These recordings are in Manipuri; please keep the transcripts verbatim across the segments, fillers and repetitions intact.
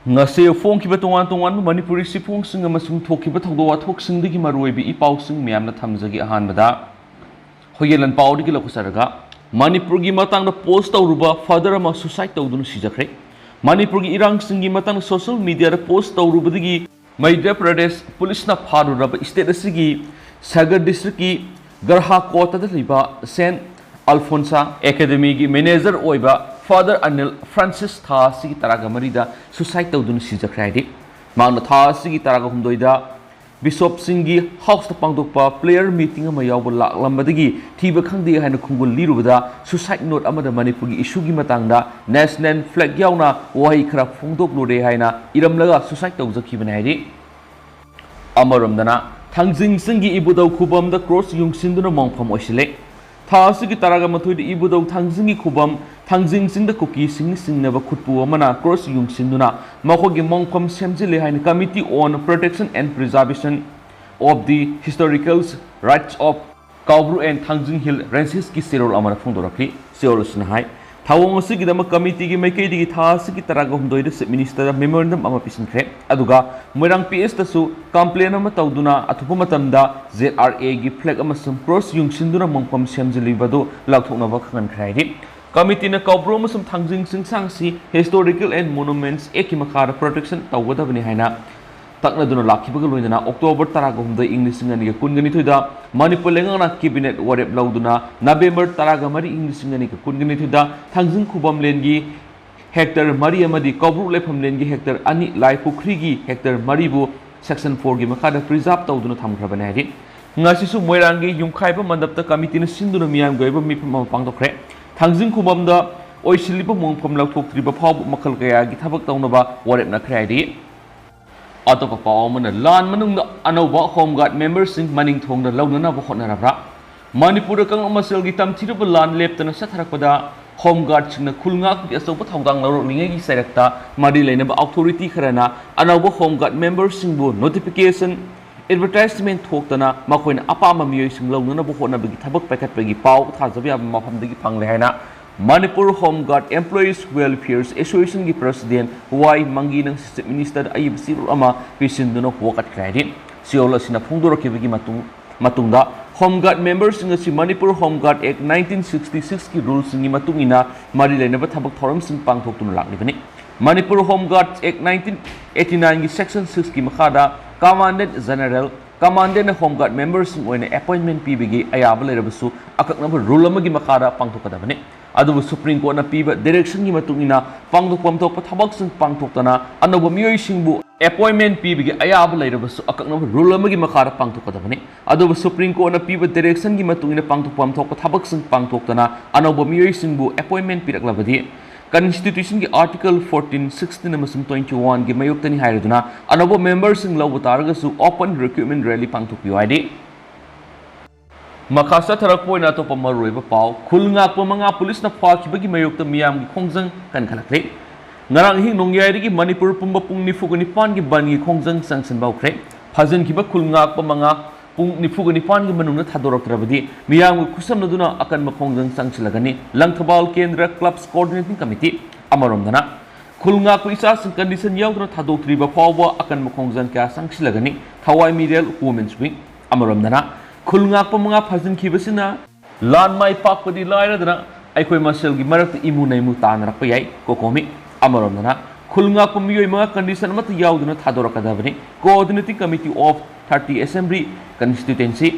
ꯉꯁꯤ ꯐꯣꯡꯈꯤꯕ ꯇꯣꯉꯥꯟ ꯇꯣꯉꯥꯟꯕ ꯃꯅꯤꯄꯨꯔꯤ ꯆꯦꯐꯣꯡꯁꯤꯡ ꯑꯃꯁꯨꯡ ꯊꯣꯛꯈꯤꯕ ꯊꯧꯗꯣꯛ ꯋꯥꯊꯣꯛꯁꯤꯡꯗꯒꯤ ꯃꯔꯨꯑꯣꯏꯕ ꯏ ꯄꯥꯎꯁꯤꯡ ꯃꯌꯥꯝꯅ ꯊꯝꯖꯒꯦ꯫ ꯑꯍꯥꯟꯕꯗ ꯍꯨꯏꯌꯦꯟ ꯂꯥꯟꯄꯥꯎꯗꯒꯤ ꯂꯧꯈꯠꯆꯔꯒ, ꯃꯅꯤꯄꯨꯔꯒꯤ ꯃꯇꯥꯡꯗ ꯄꯣꯁ ꯇꯧꯔꯨꯕ ꯐꯥꯗꯔ ꯑꯃ ꯁꯨꯁꯥꯏꯗ ꯇꯧꯗꯨꯅ ꯁꯤꯖꯈ꯭ꯔꯦ꯫ ꯃꯅꯤꯄꯨꯔꯒꯤ ꯏꯔꯥꯡꯁꯤꯡꯒꯤ ꯃꯇꯥꯡꯗ ꯁꯣꯁꯤꯌꯦꯜ ꯃꯤꯗꯤꯌꯥꯗ ꯄꯣꯁ ꯇꯧꯔꯨꯕꯗꯒꯤ ꯃꯙ꯭ꯌ ꯄ꯭ꯔꯗꯦꯁ ꯄꯨꯂꯤꯁꯅ ꯐꯥꯔꯨꯔꯕ ꯁ꯭ꯇꯦꯠ ꯑꯁꯤꯒꯤ ꯁꯥꯒꯔ ꯗꯤꯁꯇ꯭ꯔꯤꯛꯀꯤ ꯒꯔꯍꯥ ꯀꯣꯇꯗ ꯂꯩꯕ ꯁꯦꯟꯠ ꯑꯜꯐꯣꯟꯁꯥ ꯑꯦꯀꯥꯗꯦꯃꯤꯒꯤ ꯃꯦꯅꯦꯖꯔ ꯑꯣꯏꯕ ꯐꯥꯗꯔ ꯑꯅꯤꯜ ꯐ꯭ꯔꯥꯟꯁꯤꯁ ꯊꯥ ꯑꯁꯤꯒꯤ ꯇꯔꯥꯒ ꯃꯔꯤꯗ ꯁꯨꯁꯥꯏꯗ ꯇꯧꯗꯨꯅ ꯁꯤꯖꯈ꯭ꯔꯦ ꯍꯥꯏꯔꯤ꯫ ꯃꯍꯥꯛꯅ ꯊꯥ ꯑꯁꯤꯒꯤ ꯇꯔꯥꯒ ꯍꯨꯝꯗꯣꯏꯗ ꯕꯤꯁꯣꯞꯁꯤꯡꯒꯤ ꯍꯥꯎꯁꯇ ꯄꯥꯡꯊꯣꯛꯄ ꯄ꯭ꯔꯦꯌꯔ ꯃꯤꯇꯤꯡ ꯑꯃ ꯌꯥꯎꯕ ꯂꯥꯛꯂꯝꯕꯗꯒꯤ ꯊꯤꯕ ꯈꯪꯗꯦ ꯍꯥꯏꯅ ꯈꯣꯡꯒꯨꯜ ꯂꯤꯔꯨꯕꯗ ꯁꯨꯁꯥꯏꯗ ꯅꯣꯠ ꯑꯃꯗ ꯃꯅꯤꯄꯨꯔꯒꯤ ꯏꯁꯨꯒꯤ ꯃꯇꯥꯡꯗ ꯅꯦꯁꯅꯦꯜ ꯐ꯭ꯂꯦꯒ ꯌꯥꯎꯅ ꯋꯥꯍꯩ ꯈꯔ ꯐꯣꯡꯗꯣꯛꯂꯨꯔꯦ ꯍꯥꯏꯅ ꯏꯔꯝꯂꯒ ꯁꯨꯁꯥꯏꯗ ꯇꯧꯖꯈꯤꯕꯅꯤ ꯍꯥꯏꯔꯤ꯫ ꯑꯃꯔꯣꯝꯗꯅ, ꯊꯥꯡꯖꯤꯡ ꯆꯤꯡꯒꯤ ꯏꯕꯨꯙꯧ ꯈꯨꯕꯝꯗ ꯀ꯭ꯔꯣꯁ ꯌꯨꯡꯁꯤꯟꯗꯨꯅ ꯃꯣꯡꯐꯝ ꯑꯣꯏꯁꯤꯜꯂꯦ꯫ ꯊꯥ ꯑꯁꯤꯒꯤ ꯇꯔꯥꯒ ꯃꯥꯊꯣꯏꯗ ꯏꯕꯨꯙꯧ ꯊꯥꯡꯖꯤꯡꯒꯤ ꯈꯨꯕꯝ ꯊꯥꯡꯖꯤꯡ ꯆꯤꯡꯗ ꯀꯨꯀꯤꯁꯤꯡꯅ ꯆꯤꯡꯅꯕ ꯈꯨꯠꯄꯨ ꯑꯃꯅ ꯀ꯭ꯔꯣꯁ ꯌꯨꯡꯁꯤꯟꯗꯨꯅ ꯃꯈꯣꯏꯒꯤ ꯃꯣꯡꯐꯝ ꯁꯦꯝꯖꯤꯜꯂꯦ ꯍꯥꯏꯅ Committee on Protection and Preservation of the Historical Rights of Kaubru and Thangjing Hill Ranges ꯀꯤ ꯆꯦꯔꯣꯜ ꯑꯃꯅ ꯐꯣꯡꯗꯣꯔꯛꯂꯤ꯫ ꯆꯦꯔꯣꯜ ꯑꯁꯤꯅ ꯍꯥꯏ, ꯊꯧꯑꯣꯡ ꯑꯁꯤꯒꯤꯗꯃꯛ ꯀꯃꯤꯇꯤꯒꯤ ꯃꯥꯏꯀꯩꯗꯒꯤ ꯊꯥ ꯑꯁꯤꯒꯤ ꯇꯔꯥꯒ ꯍꯨꯝꯗꯣꯏꯗ ꯆꯤꯐ ꯃꯤꯅꯤꯁꯇꯔꯗ ꯃꯦꯃꯣꯔꯦꯟꯗꯝ ꯑꯃ ꯄꯤꯁꯤꯟꯈ꯭ꯔꯦ꯫ ꯑꯗꯨꯒ ꯃꯣꯏꯔꯥꯡ ꯄꯤ ꯑꯦꯁꯇꯁꯨ ꯀꯝꯄ꯭ꯂꯦꯟ ꯑꯃ ꯇꯧꯗꯨꯅ ꯑꯊꯨꯕ ꯃꯇꯝꯗ ꯖꯦꯗ ꯑꯥꯔ ꯑꯦꯒꯤ ꯐ꯭ꯂꯦꯒ ꯑꯃꯁꯨꯡ ꯀ꯭ꯔꯣꯁ ꯌꯨꯡꯁꯤꯟꯗꯨꯅ ꯃꯣꯡꯐꯝ ꯁꯦꯝꯖꯤꯜꯂꯤꯕꯗꯨ ꯂꯧꯊꯣꯛꯅꯕ ꯈꯪꯍꯟꯈ꯭ꯔꯦ ꯍꯥꯏꯔꯤ꯫ ꯀꯃꯤꯇꯤꯅ ꯀꯧꯕ꯭ꯔꯨ ꯑꯃꯁꯨꯡ ꯊꯥꯡꯖꯤꯡ ꯆꯤꯡꯁꯥꯡꯁꯤ Historical and Monuments Act ꯀꯤ ꯃꯈꯥꯗ ꯄ꯭ꯔꯣꯇꯦꯛꯁꯟ ꯇꯧꯒꯗꯕꯅꯤ ꯍꯥꯏꯅ ꯇꯛꯅꯗꯨꯅ ꯂꯥꯛꯈꯤꯕꯒ ꯂꯣꯏꯅꯅ ꯑꯣꯛꯇꯣꯕꯔ ꯇꯔꯥꯒ ꯍꯨꯝꯗꯣꯏ, ꯏꯪ ꯂꯤꯁꯤꯡ ꯑꯅꯤꯒ ꯀꯨꯟꯒ ꯅꯤꯊꯣꯏꯗ ꯃꯅꯤꯄꯨꯔ ꯂꯩꯉꯥꯛꯅ ꯀꯦꯕꯤꯅꯦꯠ ꯋꯥꯔꯦꯞ ꯂꯧꯗꯨꯅ ꯅꯕꯦꯝꯕꯔ ꯇꯔꯥꯒ ꯃꯔꯤ, ꯏꯪ ꯂꯤꯁꯤꯡ ꯑꯅꯤꯒ ꯀꯨꯟꯒ ꯅꯤꯊꯣꯏꯗ ꯊꯥꯡꯖꯤꯡ ꯈꯨꯕꯝꯂꯦꯟꯒꯤ ꯍꯦꯛꯇꯔ ꯃꯔꯤ ꯑꯃꯗꯤ ꯀꯧꯕ꯭ꯔꯨ ꯂꯩꯐꯝꯂꯦꯟꯒꯤ ꯍꯦꯛꯇꯔ ꯑꯅꯤ, ꯂꯥꯏ ꯄꯨꯈ꯭ꯔꯤꯒꯤ ꯍꯦꯛꯇꯔ ꯃꯔꯤꯕꯨ Section four ꯒꯤ ꯃꯈꯥꯗ preserve ꯇꯧꯗꯨꯅ ꯊꯝꯈ꯭ꯔꯕꯅꯤ ꯍꯥꯏꯔꯤ꯫ ꯉꯁꯤꯁꯨ ꯃꯣꯏꯔꯥꯡꯒꯤ ꯌꯨꯝꯈꯥꯏꯕ ꯃꯟꯗꯞꯇ ꯀꯃꯤꯇꯤꯅ ꯁꯤꯟꯗꯨꯅ ꯃꯤꯌꯥꯝꯒꯤ ꯑꯣꯏꯕ ꯃꯤꯐꯝ ꯑꯃ ꯄꯥꯡꯊꯣꯛꯈ꯭ꯔꯦ꯫ ꯊꯥꯡꯖꯤꯡ ꯈꯨꯕꯝꯗ ꯑꯣꯏꯁꯤꯜꯂꯤꯕ ꯃꯣꯡꯐꯝ ꯂꯧꯊꯣꯛꯇ꯭ꯔꯤꯕ ꯐꯥꯎꯕ ꯃꯈꯜ ꯀꯌꯥꯒꯤ ꯊꯕꯛ ꯇꯧꯅꯕ ꯋꯥꯔꯦꯞꯅꯈ꯭ꯔꯦ ꯍꯥꯏꯔꯤ꯫ ꯑꯇꯣꯞꯄ ꯄꯥꯎ ꯑꯃꯅ, ꯂꯥꯟ ꯃꯅꯨꯡꯗ ꯑꯅꯧꯕ ꯍꯣꯝ ꯒꯥꯔꯗ ꯃꯦꯝꯕꯔꯁꯤꯡ ꯃꯅꯤꯡ ꯊꯣꯡꯗ ꯂꯧꯅꯅꯕ ꯍꯣꯠꯅꯔꯕ꯭ꯔꯥ? ꯃꯅꯤꯄꯨꯔꯗ ꯀꯥꯡꯂꯨꯞ ꯃꯁꯦꯜꯒꯤ ꯇꯝꯊꯤꯔꯕ ꯂꯥꯟ ꯂꯦꯞꯇꯅ ꯆꯠꯊꯔꯛꯄꯗ ꯍꯣꯝ ꯒꯥꯔꯗꯁꯤꯡꯅ ꯈꯨꯜ ꯉꯥꯛꯄꯒꯤ ꯑꯆꯧꯕ ꯊꯧꯗꯥꯡ ꯂꯧꯔꯛꯂꯤꯉꯩꯒꯤ ꯆꯩꯔꯛꯇ ꯃꯔꯤ ꯂꯩꯅꯕ ꯑꯣꯊꯣꯔꯤꯇꯤ ꯈꯔꯅ ꯑꯅꯧꯕ ꯍꯣꯝ ꯒꯥꯔꯗ ꯃꯦꯝꯕꯔꯁꯤꯡꯕꯨ ꯅꯣꯇꯤꯐꯤꯀꯦꯁꯟ, ꯑꯦꯗꯚꯔꯇꯥꯏꯖꯃꯦꯟ ꯊꯣꯛꯇꯅ ꯃꯈꯣꯏꯅ ꯑꯄꯥꯝꯕ ꯃꯤꯑꯣꯏꯁꯤꯡ ꯂꯧꯅꯅꯕ ꯍꯣꯠꯅꯕꯒꯤ ꯊꯕꯛ ꯄꯥꯏꯈꯠꯄꯒꯤ ꯄꯥꯎ ꯊꯥꯖꯕ ꯌꯥꯕ ꯃꯐꯝꯗꯒꯤ ꯐꯪꯂꯦ ꯍꯥꯏꯅ Manipur home guard employees welfare ꯑꯦꯁꯣꯁꯤꯌꯦꯁꯟꯒꯤ ꯄ꯭ꯔꯁꯤꯗꯦꯟ ꯋꯥꯏ ꯃꯪꯒꯤꯅ ꯆꯤꯐ ꯃꯤꯅꯤꯁꯇꯔꯗ ꯑꯏꯕ ꯆꯦꯔꯣꯜ ꯑꯃ ꯄꯤꯁꯤꯟꯗꯨꯅ ꯋꯥꯀꯠꯈ꯭ꯔꯦ ꯍꯥꯏꯔꯤ꯫ ꯆꯦꯔꯣꯜ ꯑꯁꯤꯅ ꯐꯣꯡꯗꯣꯔꯛꯈꯤꯕꯒꯤ ꯃꯇꯨꯡ ꯃꯇꯨꯡꯗ ꯍꯣꯝ ꯒꯥꯔꯗ ꯃꯦꯝꯕꯔꯁꯤꯡ ꯑꯁꯤ ꯃꯅꯤꯄꯨꯔ ꯍꯣꯝ ꯒꯥꯔꯗ ꯑꯦꯛ ꯅꯥꯏꯟꯇꯤꯟ ꯁꯤꯛꯁꯇꯤ ꯁꯤꯛꯁꯀꯤ ꯔꯨꯜꯁꯤꯡꯒꯤ ꯃꯇꯨꯡ ꯏꯟꯅ ꯃꯔꯤ ꯂꯩꯅꯕ ꯊꯕꯛ ꯊꯧꯔꯝꯁꯤꯡ ꯄꯥꯡꯊꯣꯛꯇꯨꯅ ꯂꯥꯛꯂꯤꯕꯅꯤ꯫ ꯃꯅꯤꯄꯨꯔ ꯍꯣꯝ ꯒꯥꯔꯗ ꯑꯦꯛ ꯅꯥꯏꯟꯇꯤꯟ ꯑꯩꯠꯇꯤ ꯅꯥꯏꯟꯒꯤ ꯁꯦꯛꯁꯟ ꯁꯤꯛꯁꯀꯤ ꯃꯈꯥꯗ ꯀꯃꯥꯟꯗꯦꯟꯠ ꯖꯦꯅꯔꯦꯜ, ꯀꯃꯥꯟꯗꯦꯟꯠꯅ ꯍꯣꯝ ꯒꯥꯔꯗ ꯃꯦꯝꯕꯔꯁꯤꯡ ꯑꯣꯏꯅ ꯑꯦꯄꯣꯏꯟꯃꯦꯟ ꯄꯤꯕꯒꯤ ꯑꯌꯥꯕ ꯂꯩꯔꯕꯁꯨ ꯑꯀꯛꯅꯕ ꯔꯨꯜ ꯑꯃꯒꯤ ꯃꯈꯥꯗ ꯄꯥꯡꯊꯣꯛꯀꯗꯕꯅꯤ꯫ ꯑꯗꯨꯕꯨ ꯁꯨꯄ꯭ꯔꯤꯝ ꯀꯣꯔꯠꯅ ꯄꯤꯕ ꯗꯤꯔꯦꯛꯁꯟꯒꯤ ꯃꯇꯨꯡ ꯏꯟꯅ ꯄꯥꯡꯊꯣꯛꯐꯝ ꯊꯣꯛꯄ ꯊꯕꯛꯁꯤꯡ ꯄꯥꯡꯊꯣꯛꯇꯅ ꯑꯅꯧꯕ ꯃꯤꯑꯣꯏꯁꯤꯡꯕꯨ ꯑꯦꯄꯣꯏꯟꯃꯦꯟ ꯄꯤꯕꯒꯤ ꯑꯌꯥꯕ ꯂꯩꯔꯕꯁꯨ ꯑꯀꯛꯅꯕ ꯔꯨꯜ ꯑꯃꯒꯤ ꯃꯈꯥꯗ ꯄꯥꯡꯊꯣꯛꯀꯗꯕꯅꯤ꯫ ꯑꯗꯨꯕꯨ ꯁꯨꯄ꯭ꯔꯤꯝ ꯀꯣꯔꯠꯅ ꯄꯤꯕ ꯗꯤꯔꯦꯛꯁꯟꯒꯤ ꯃꯇꯨꯡ ꯏꯟꯅ ꯄꯥꯡꯊꯣꯛꯐꯝ ꯊꯣꯛꯄ ꯊꯕꯛꯁꯤꯡ ꯄꯥꯡꯊꯣꯛꯇꯅ ꯑꯅꯧꯕ ꯃꯤꯑꯣꯏꯁꯤꯡꯕꯨ ꯑꯦꯄꯣꯏꯟꯃꯦꯟ ꯄꯤꯔꯛꯂꯕꯗꯤ ꯀꯟꯁꯇꯤꯇ꯭ꯌꯨꯁꯟꯒꯤ ꯑꯥꯔꯇꯤꯀꯜ ꯐꯣꯔꯇꯤꯟ, ꯁꯤꯛꯁꯇꯤꯟ ꯑꯃꯁꯨꯡ ꯇ꯭ꯋꯦꯟꯇꯤ ꯋꯥꯟꯒꯤ ꯃꯥꯌꯣꯛꯇꯅꯤ ꯍꯥꯏꯔꯗꯨꯅ ꯑꯅꯧꯕ ꯃꯦꯝꯕꯔꯁꯤꯡ ꯂꯧꯕ ꯇꯥꯔꯒꯁꯨ ꯑꯣꯄꯟ ꯔꯤꯀ꯭ꯔꯨꯠꯃꯦꯟ ꯔꯦꯂꯤ ꯄꯥꯡꯊꯣꯛꯄꯤꯌꯨ ꯍꯥꯏꯔꯤ꯫ ꯃꯈꯥ ꯆꯠꯊꯔꯛꯄ ꯑꯣꯏꯅ ꯑꯇꯣꯞꯄ ꯃꯔꯨꯑꯣꯏꯕ ꯄꯥꯎ, ꯈꯨꯜ ꯉꯥꯛꯄ ꯃꯉꯥ ꯄꯨꯂꯤꯁꯅ ꯐꯥꯈꯤꯕꯒꯤ ꯃꯥꯌꯣꯛꯇ ꯃꯤꯌꯥꯝꯒꯤ ꯈꯣꯡꯖꯪ ꯀꯟꯈꯠꯂꯛꯂꯤ꯫ ꯉꯔꯥꯡ ꯑꯍꯤꯡ ꯅꯣꯡꯌꯥꯏꯗꯒꯤ ꯃꯅꯤꯄꯨꯔ ꯄꯨꯝꯕ ꯄꯨꯡ ꯅꯤꯐꯨꯒ ꯅꯤꯄꯥꯟꯒꯤ ꯕꯟꯒꯤ ꯈꯣꯡꯖꯪ ꯆꯪꯁꯤꯟꯕ ꯍꯧꯈ꯭ꯔꯦ꯫ ꯐꯥꯖꯤꯟꯈꯤꯕ ꯈꯨꯜ ꯉꯥꯛꯄ ꯃꯉꯥ ꯄꯨꯡ ꯅꯤꯐꯨꯒ ꯅꯤꯄꯥꯟꯒꯤ ꯃꯅꯨꯡꯗ ꯊꯥꯗꯣꯔꯛꯇ꯭ꯔꯕꯗꯤ ꯃꯤꯌꯥꯝꯒ ꯈꯨꯠꯁꯝꯅꯗꯨꯅ ꯑꯀꯟꯕ ꯈꯣꯡꯖꯪ ꯆꯪꯁꯤꯜꯂꯒꯅꯤ꯫ ꯂꯪꯊꯕꯥꯜ ꯀꯦꯟꯗ꯭ꯔ ꯀ꯭ꯂꯕꯁ ꯀꯣꯑꯣꯔꯗꯤꯅꯦꯇꯤꯡ ꯀꯃꯤꯇꯤ꯫ ꯑꯃꯔꯣꯝꯗꯅ, ꯈꯨꯜ ꯉꯥꯛꯄ ꯏꯆꯥꯁꯤꯡ ꯀꯟꯗꯤꯁꯟ ꯌꯥꯎꯗꯅ ꯊꯥꯗꯣꯛꯇ꯭ꯔꯤꯕ ꯐꯥꯎꯕ ꯑꯀꯟꯕ ꯈꯣꯡꯖꯪ ꯀꯌꯥ ꯆꯪꯁꯤꯜꯂꯒꯅꯤ꯫ ꯊꯋꯥꯏ ꯃꯤꯔꯦꯜ ꯋꯨꯃꯦꯟꯁ ꯋꯤꯡ꯫ ꯑꯃꯔꯣꯝꯗꯅ, ꯈꯨꯜ ꯉꯥꯛꯄ ꯃꯉꯥ ꯐꯥꯖꯤꯟꯈꯤꯕꯁꯤꯅ ꯂꯥꯟ ꯃꯥꯏ ꯄꯥꯛꯄꯗꯤ ꯂꯥꯏꯔꯗꯅ ꯑꯩꯈꯣꯏ ꯃꯁꯦꯜꯒꯤ ꯃꯔꯛꯇ ꯏꯃꯨ ꯅꯩꯃꯨ ꯇꯥꯅꯔꯛꯄ ꯌꯥꯏ꯫ ꯀꯣꯀꯣꯃꯤ꯫ ꯑꯃꯔꯣꯝꯗꯅ, ꯈꯨꯜ ꯉꯥꯛꯄ ꯃꯤꯑꯣꯏ ꯃꯉꯥ ꯀꯟꯗꯤꯁꯟ ꯑꯃꯠꯇ ꯌꯥꯎꯗꯅ ꯊꯥꯗꯣꯔꯛꯀꯗꯕꯅꯤ꯫ Coordinating committee of thirty assembly constituency.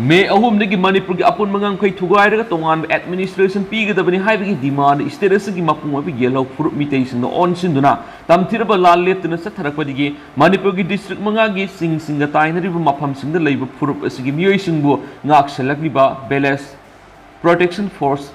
May ꯑꯍꯨꯝꯗꯒꯤ ꯃꯅꯤꯄꯨꯔꯒꯤ ꯑꯄꯨꯟꯕ ꯉꯝꯈꯩ ꯊꯨꯒꯥꯏꯔꯒ ꯇꯣꯉꯥꯟꯕ ꯑꯦꯗꯃꯤꯅꯤꯁꯇ꯭ꯔꯦꯁꯟ ꯄꯤꯒꯗꯕꯅꯤ ꯍꯥꯏꯕꯒꯤ ꯗꯤꯃꯥꯟꯗ ꯁ꯭ꯇꯦꯠ ꯑꯁꯤꯒꯤ ꯃꯄꯨꯡ ꯑꯣꯏꯕ ꯌꯦꯜꯍꯧ ꯐꯨꯔꯨꯞ ꯃꯤꯇꯩꯁꯤꯡꯅ ꯑꯣꯟꯁꯤꯟꯗꯨꯅ ꯇꯝꯊꯤꯔꯕ ꯂꯥꯟ ꯂꯦꯞꯇꯅ ꯆꯠꯊꯔꯛꯄꯗꯒꯤ ꯃꯅꯤꯄꯨꯔꯒꯤ ꯗꯤꯁꯇ꯭ꯔꯤꯛ ꯃꯉꯥꯒꯤ ꯆꯤꯡꯁꯤꯡꯒ ꯇꯥꯏꯅꯔꯤꯕ ꯃꯐꯝꯁꯤꯡꯗ ꯂꯩꯕ ꯐꯨꯔꯨꯞ ꯑꯁꯤꯒꯤ ꯃꯤꯑꯣꯏꯁꯤꯡꯕꯨ ꯉꯥꯛꯁꯦꯜꯂꯛꯂꯤꯕ village protection force,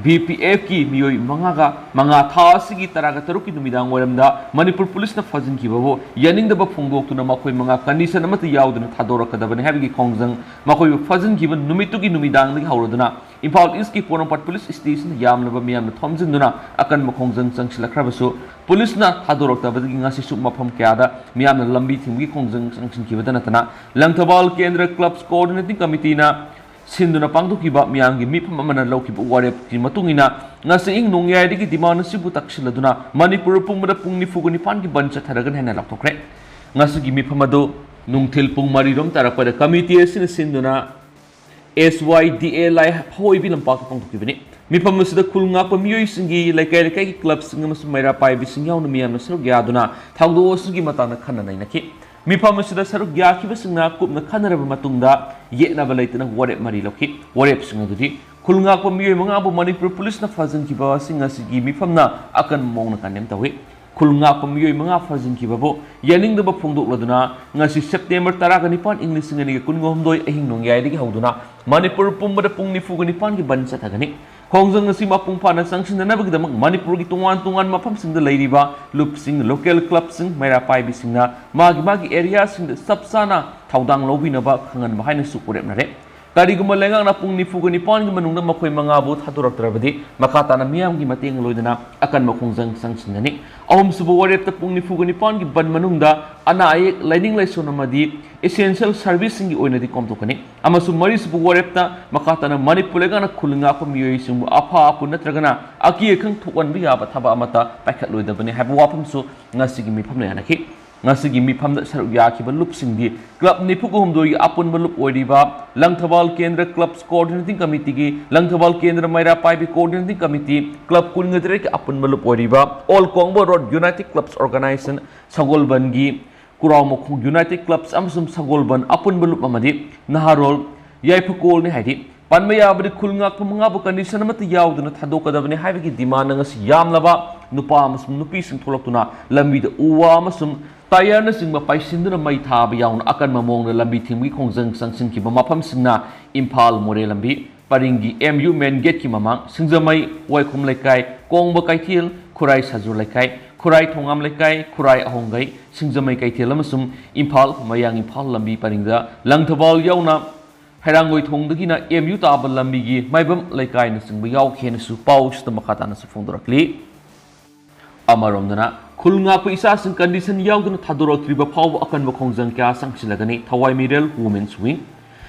V P ꯑꯦꯐꯀꯤ ꯃꯤꯑꯣꯏ ꯃꯉꯥꯒ ꯃꯉꯥ ꯊꯥ ꯑꯁꯤꯒꯤ ꯇꯔꯥꯒ ꯇꯔꯨꯛꯀꯤ ꯅꯨꯃꯤꯗꯥꯡ ꯋꯥꯏꯔꯝꯗ ꯃꯅꯤꯄꯨꯔ ꯄꯨꯂꯤꯁꯅ ꯐꯥꯖꯤꯟꯈꯤꯕꯕꯨ ꯌꯥꯅꯤꯡꯗꯕ ꯐꯣꯡꯗꯣꯛꯇꯨꯅ ꯃꯈꯣꯏ ꯃꯉꯥ ꯀꯟꯗꯤꯁꯟ ꯑꯃꯠꯇ ꯌꯥꯎꯗꯅ ꯊꯥꯗꯣꯔꯛꯀꯗꯕꯅꯤ ꯍꯥꯏꯕꯒꯤ ꯈꯣꯡꯖꯪ ꯃꯈꯣꯏꯕꯨ ꯐꯥꯖꯤꯟꯈꯤꯕ ꯅꯨꯃꯤꯠꯇꯨꯒꯤ ꯅꯨꯃꯤꯗꯥꯡꯗꯒꯤ ꯍꯧꯔꯗꯨꯅ ꯏꯝꯐꯥꯜ ꯏꯁꯀꯤ ꯄꯣꯔꯣꯝꯄꯥꯠ ꯄꯨꯂꯤꯁ ꯁ꯭ꯇꯦꯁꯟꯗ ꯌꯥꯝꯂꯕ ꯃꯤꯌꯥꯝꯅ ꯊꯣꯝꯖꯤꯟꯗꯨꯅ ꯑꯀꯟꯕ ꯈꯣꯡꯖꯪ ꯆꯪꯁꯤꯜꯂꯛꯈ꯭ꯔꯕꯁꯨ ꯄꯨꯂꯤꯁꯅ ꯊꯥꯗꯣꯔꯛꯇꯕꯗꯒꯤ ꯉꯁꯤꯁꯨ ꯃꯐꯝ ꯀꯌꯥꯗ ꯃꯤꯌꯥꯝꯅ ꯂꯝꯕꯤ ꯊꯤꯡꯕꯒꯤ ꯈꯣꯡꯖꯪ ꯆꯪꯁꯤꯟꯈꯤꯕꯗ ꯅꯠꯇꯅ ꯂꯪꯊꯕꯥꯜ ꯀꯦꯟꯗ꯭ꯔ ꯀ꯭ꯂꯕꯁ ꯀꯣꯑꯣꯔꯗꯤꯅꯦꯇꯤꯡ ꯀꯃꯤꯇꯤꯅ ꯁꯤꯟꯗꯨꯅ ꯄꯥꯡꯊꯣꯛꯈꯤꯕ ꯃꯤꯌꯥꯝꯒꯤ ꯃꯤꯐꯝ ꯑꯃꯅ ꯂꯧꯈꯤꯕ ꯋꯥꯔꯦꯞꯀꯤ ꯃꯇꯨꯡ ꯏꯟꯅ ꯉꯁꯤ ꯏꯪ ꯅꯣꯡꯌꯥꯏꯗꯒꯤ demand ꯑꯁꯤꯕꯨ ꯇꯛꯁꯤꯜꯂꯗꯨꯅ ꯃꯅꯤꯄꯨꯔ ꯄꯨꯝꯕꯗ ꯄꯨꯡ ꯅꯤꯐꯨꯒ ꯅꯤꯄꯥꯟꯒꯤ ꯕꯟ ꯆꯠꯊꯔꯒꯅꯤ ꯍꯥꯏꯅ ꯂꯥꯎꯊꯣꯛꯈ꯭ꯔꯦ꯫ ꯉꯁꯤꯒꯤ ꯃꯤꯐꯝ ꯑꯗꯨ ꯅꯨꯡꯊꯤꯜ ꯄꯨꯡ ꯃꯔꯤꯔꯣꯝ ꯇꯥꯔꯛꯄꯗ ꯀꯃꯤꯇꯤ ꯑꯁꯤꯅ ꯁꯤꯟꯗꯨꯅ S Y D A ꯂꯥꯏ ꯐꯋꯣꯏꯕꯤ ꯂꯝꯄꯥꯛꯇ ꯄꯥꯡꯊꯣꯛꯈꯤꯕꯅꯤ꯫ ꯃꯤꯐꯝ ꯑꯁꯤꯗ ꯈꯨꯜ ꯉꯥꯛꯄ ꯃꯤꯑꯣꯏꯁꯤꯡꯒꯤ ꯂꯩꯀꯥꯏ ꯂꯩꯀꯥꯏꯒꯤ clubꯁꯤꯡ ꯑꯃꯁꯨꯡ ꯃꯩꯔꯥ ꯄꯥꯏꯕꯤꯁꯤꯡ ꯌꯥꯎꯅ ꯃꯤꯌꯥꯝꯅ ꯁꯔꯨꯛ ꯌꯥꯗꯨꯅ ꯊꯧꯗꯣꯛ ꯑꯁꯤꯒꯤ ꯃꯇꯥꯡꯗ ꯈꯟꯅ ꯅꯩꯅꯈꯤ꯫ ꯃꯤꯐꯝ ꯑꯁꯤꯗ ꯁꯔꯨꯛ ꯌꯥꯈꯤꯕꯁꯤꯡꯅ ꯀꯨꯞꯅ ꯈꯟꯅꯔꯕ ꯃꯇꯨꯡꯗ ꯌꯦꯠꯅꯕ ꯂꯩꯇꯅ ꯋꯥꯔꯦꯞ ꯃꯔꯤ ꯂꯧꯈꯤ꯫ ꯋꯥꯔꯦꯞꯁꯤꯡ ꯑꯗꯨꯗꯤ ꯈꯨꯜ ꯉꯥꯛꯄ ꯃꯤꯑꯣꯏ ꯃꯉꯥꯕꯨ ꯃꯅꯤꯄꯨꯔ ꯄꯨꯂꯤꯁꯅ ꯐꯥꯖꯤꯟꯈꯤꯕꯁꯤꯡ ꯑꯁꯤꯒꯤ ꯃꯤꯐꯝꯅ ꯑꯀꯟꯕ ꯃꯑꯣꯡꯗ condemn ꯇꯧꯏ꯫ ꯈꯨꯜ ꯉꯥꯛꯄ ꯃꯤꯑꯣꯏ ꯃꯉꯥ ꯐꯥꯖꯤꯟꯈꯤꯕꯕꯨ ꯌꯥꯅꯤꯡꯗꯕ ꯐꯣꯡꯗꯣꯛꯂꯗꯨꯅ ꯉꯁꯤ ꯁꯦꯞꯇꯦꯝꯕꯔ ꯇꯔꯥꯒ ꯅꯤꯄꯥꯟ, ꯏꯪ ꯂꯤꯁꯤꯡ ꯑꯅꯤꯒ ꯀꯨꯟꯒ ꯍꯨꯝꯗꯣꯏ ꯑꯍꯤꯡ ꯅꯣꯡꯌꯥꯏꯗꯒꯤ ꯍꯧꯗꯨꯅ ꯃꯅꯤꯄꯨꯔ ꯄꯨꯝꯕꯗ ꯄꯨꯡ ꯅꯤꯐꯨꯒ ꯅꯤꯄꯥꯟꯒꯤ ꯕꯟ ꯆꯠꯊꯒꯅꯤ꯫ ꯈꯣꯡꯖꯪ ꯑꯁꯤ ꯃꯄꯨꯡ ꯐꯥꯅ ꯆꯪꯁꯤꯟꯅꯅꯕꯒꯤꯗꯃꯛ ꯃꯅꯤꯄꯨꯔꯒꯤ ꯇꯣꯉꯥꯟ ꯇꯣꯉꯥꯟꯕ ꯃꯐꯝꯁꯤꯡꯗ ꯂꯩꯔꯤꯕ ꯂꯨꯞꯁꯤꯡ, local clubꯁꯤꯡ, ꯃꯩꯔꯥ ꯄꯥꯏꯕꯤꯁꯤꯡꯅ ꯃꯥꯒꯤ ꯃꯥꯒꯤ areaꯁꯤꯡꯗ ꯆꯞ ꯆꯥꯅ ꯊꯧꯗꯥꯡ ꯂꯧꯕꯤꯅꯕ ꯈꯪꯍꯟꯕ ꯍꯥꯏꯅꯁꯨ ꯋꯥꯔꯦꯞꯅꯔꯦ꯫ ꯀꯔꯤꯒꯨꯝꯕ ꯂꯩꯉꯥꯛꯅ ꯄꯨꯡ ꯅꯤꯐꯨꯒ ꯅꯤꯄꯥꯟꯒꯤ ꯃꯅꯨꯡꯗ ꯃꯈꯣꯏ ꯃꯉꯥꯕꯨ ꯊꯥꯗꯣꯔꯛꯇ꯭ꯔꯕꯗꯤ ꯃꯈꯥ ꯇꯥꯅ ꯃꯤꯌꯥꯝꯒꯤ ꯃꯇꯦꯡ ꯂꯣꯏꯗꯅ ꯑꯀꯟꯕ ꯈꯣꯡꯖꯪ ꯆꯪꯁꯤꯟꯒꯅꯤ꯫ ꯑꯍꯨꯝꯁꯨꯕ ꯋꯥꯔꯦꯞꯇ ꯄꯨꯡ ꯅꯤꯐꯨꯒ ꯅꯤꯄꯥꯟꯒꯤ ꯕꯟ ꯃꯅꯨꯡꯗ ꯑꯅꯥ ꯑꯌꯦꯛ, ꯂꯥꯏꯅꯤꯡ ꯂꯥꯏꯁꯣꯟ ꯑꯃꯗꯤ essential serviceꯁꯤꯡꯒꯤ ꯑꯣꯏꯅꯗꯤ ꯀꯣꯝꯊꯣꯛꯀꯅꯤ꯫ ꯑꯃꯁꯨꯡ ꯃꯔꯤꯁꯨꯕ ꯋꯥꯔꯦꯞꯇ ꯃꯈꯥ ꯇꯥꯅ ꯃꯅꯤꯄꯨꯔ ꯂꯩꯉꯥꯛꯅ ꯈꯨꯜ ꯉꯥꯛꯄ ꯃꯤꯑꯣꯏꯁꯤꯡꯕꯨ ꯑꯐ ꯑꯄꯨꯟ ꯅꯠꯇ꯭ꯔꯒꯅ ꯑꯀꯤ ꯑꯈꯪ ꯊꯣꯛꯍꯟꯕ ꯌꯥꯕ ꯊꯕꯛ ꯑꯃꯠꯇ ꯄꯥꯏꯈꯠꯂꯣꯏꯗꯕꯅꯤ ꯍꯥꯏꯕ ꯋꯥꯐꯝꯁꯨ ꯉꯁꯤꯒꯤ ꯃꯤꯐꯝꯅ ꯌꯥꯅꯈꯤ꯫ ꯉꯁꯤꯒꯤ ꯃꯤꯐꯝꯗ ꯁꯔꯨꯛ ꯌꯥꯈꯤꯕ ꯂꯨꯞꯁꯤꯡꯗꯤ club ꯅꯤꯐꯨꯒ ꯍꯨꯝꯗꯣꯏꯒꯤ ꯑꯄꯨꯟꯕ ꯂꯨꯞ ꯑꯣꯏꯔꯤꯕ ꯂꯪꯊꯕꯥꯜ ꯀꯦꯟꯗ꯭ꯔ clubs coordinating committeeꯒꯤ ꯂꯪꯊꯕꯥꯜ ꯀꯦꯟꯗ꯭ꯔ ꯃꯩꯔꯥ ꯄꯥꯏꯕꯤ coordinating committee, club ꯀꯨꯟꯒ ꯇꯔꯦꯠꯀꯤ ꯑꯄꯨꯟꯕ ꯂꯨꯞ ꯑꯣꯏꯔꯤꯕ All Kongba Road United Clubs Organization, ꯁꯒꯣꯜꯕꯟꯒꯤ ꯀꯨꯔꯥꯎꯃꯈꯣꯡ United Clubs ꯑꯃꯁꯨꯡ ꯁꯒꯣꯜꯕꯟ ꯑꯄꯨꯟꯕ ꯂꯨꯞ ꯑꯃꯗꯤ ꯅꯍꯥꯔꯣꯜ ꯌꯥꯏꯐꯀꯣꯜꯅꯤ ꯍꯥꯏꯔꯤ꯫ ꯄꯟꯕ ꯌꯥꯕꯗꯤ ꯈꯨꯜ ꯉꯥꯛꯄ ꯃꯉꯥꯕꯨ condition ꯑꯃꯠꯇ ꯌꯥꯎꯗꯅ ꯊꯥꯗꯣꯛꯀꯗꯕꯅꯤ ꯍꯥꯏꯕꯒꯤ demandꯅ ꯉꯁꯤ ꯌꯥꯝꯂꯕ ꯅꯨꯄꯥ ꯑꯃꯁꯨꯡ ꯅꯨꯄꯤꯁꯤꯡ ꯊꯣꯛꯂꯛꯇꯨꯅ ꯂꯝꯕꯤꯗ ꯎ ꯋꯥ ꯑꯃꯁꯨꯡ tyreꯅꯆꯤꯡꯕ ꯄꯥꯏꯁꯤꯟꯗꯨꯅ ꯃꯩ ꯊꯥꯕ ꯌꯥꯎꯅ ꯑꯀꯟꯕ ꯃꯑꯣꯡꯗ ꯂꯝꯕꯤ ꯊꯤꯡꯕꯒꯤ ꯈꯣꯡꯖꯪ ꯆꯪꯁꯤꯟꯈꯤꯕ ꯃꯐꯝꯁꯤꯡꯅ ꯏꯝꯐꯥꯜ ꯃꯣꯔꯦ ꯂꯝꯕꯤ ꯄꯔꯤꯡꯒꯤ M U main gateꯀꯤ ꯃꯃꯥꯡ, ꯁꯤꯡꯖꯃꯩ ꯋꯥꯏꯈꯣꯝ ꯂꯩꯀꯥꯏ, ꯀꯣꯡꯕ ꯀꯩꯊꯦꯜ, ꯈꯨꯔꯥꯏ ꯁꯖꯨꯔ ꯂꯩꯀꯥꯏ, ꯈꯨꯔꯥꯏ ꯊꯣꯉꯥꯝ ꯂꯩꯀꯥꯏ, ꯈꯨꯔꯥꯏ ꯑꯍꯣꯡꯒꯩ, ꯁꯤꯡꯖꯃꯩ ꯀꯩꯊꯦꯜ ꯑꯃꯁꯨꯡ ꯏꯝꯐꯥꯜ ꯃꯌꯥꯡ ꯏꯝꯐꯥꯜ ꯂꯝꯕꯤ ꯄꯔꯤꯡꯗ ꯂꯪꯊꯕꯥꯜ ꯌꯥꯎꯅ ꯍꯩꯔꯥꯡꯒꯣꯏ ꯊꯣꯡꯗꯒꯤꯅ M U ꯇꯥꯕ ꯂꯝꯕꯤꯒꯤ ꯃꯥꯏꯕꯝ ꯂꯩꯀꯥꯏꯅꯆꯤꯡꯕ ꯌꯥꯎꯈꯤ ꯍꯥꯏꯅꯁꯨ ꯄꯥꯎꯁꯤꯗ ꯃꯈꯥ ꯇꯥꯅꯁꯨ ꯐꯣꯡꯗꯣꯔꯛꯂꯤ꯫ ꯑꯃꯔꯣꯝꯗꯅ ꯈꯨꯜ ꯉꯥꯛꯄ ꯏꯆꯥꯁꯤꯡ condition ꯌꯥꯎꯗꯅ ꯊꯥꯗꯣꯔꯛꯇ꯭ꯔꯤꯕ ꯐꯥꯎꯕ ꯑꯀꯟꯕ ꯈꯣꯡꯖꯪ ꯀꯌꯥ ꯆꯪꯁꯤꯜꯂꯒꯅꯤ꯫ ꯊꯋꯥꯏ ꯃꯤꯔꯦꯜ Women's Wing,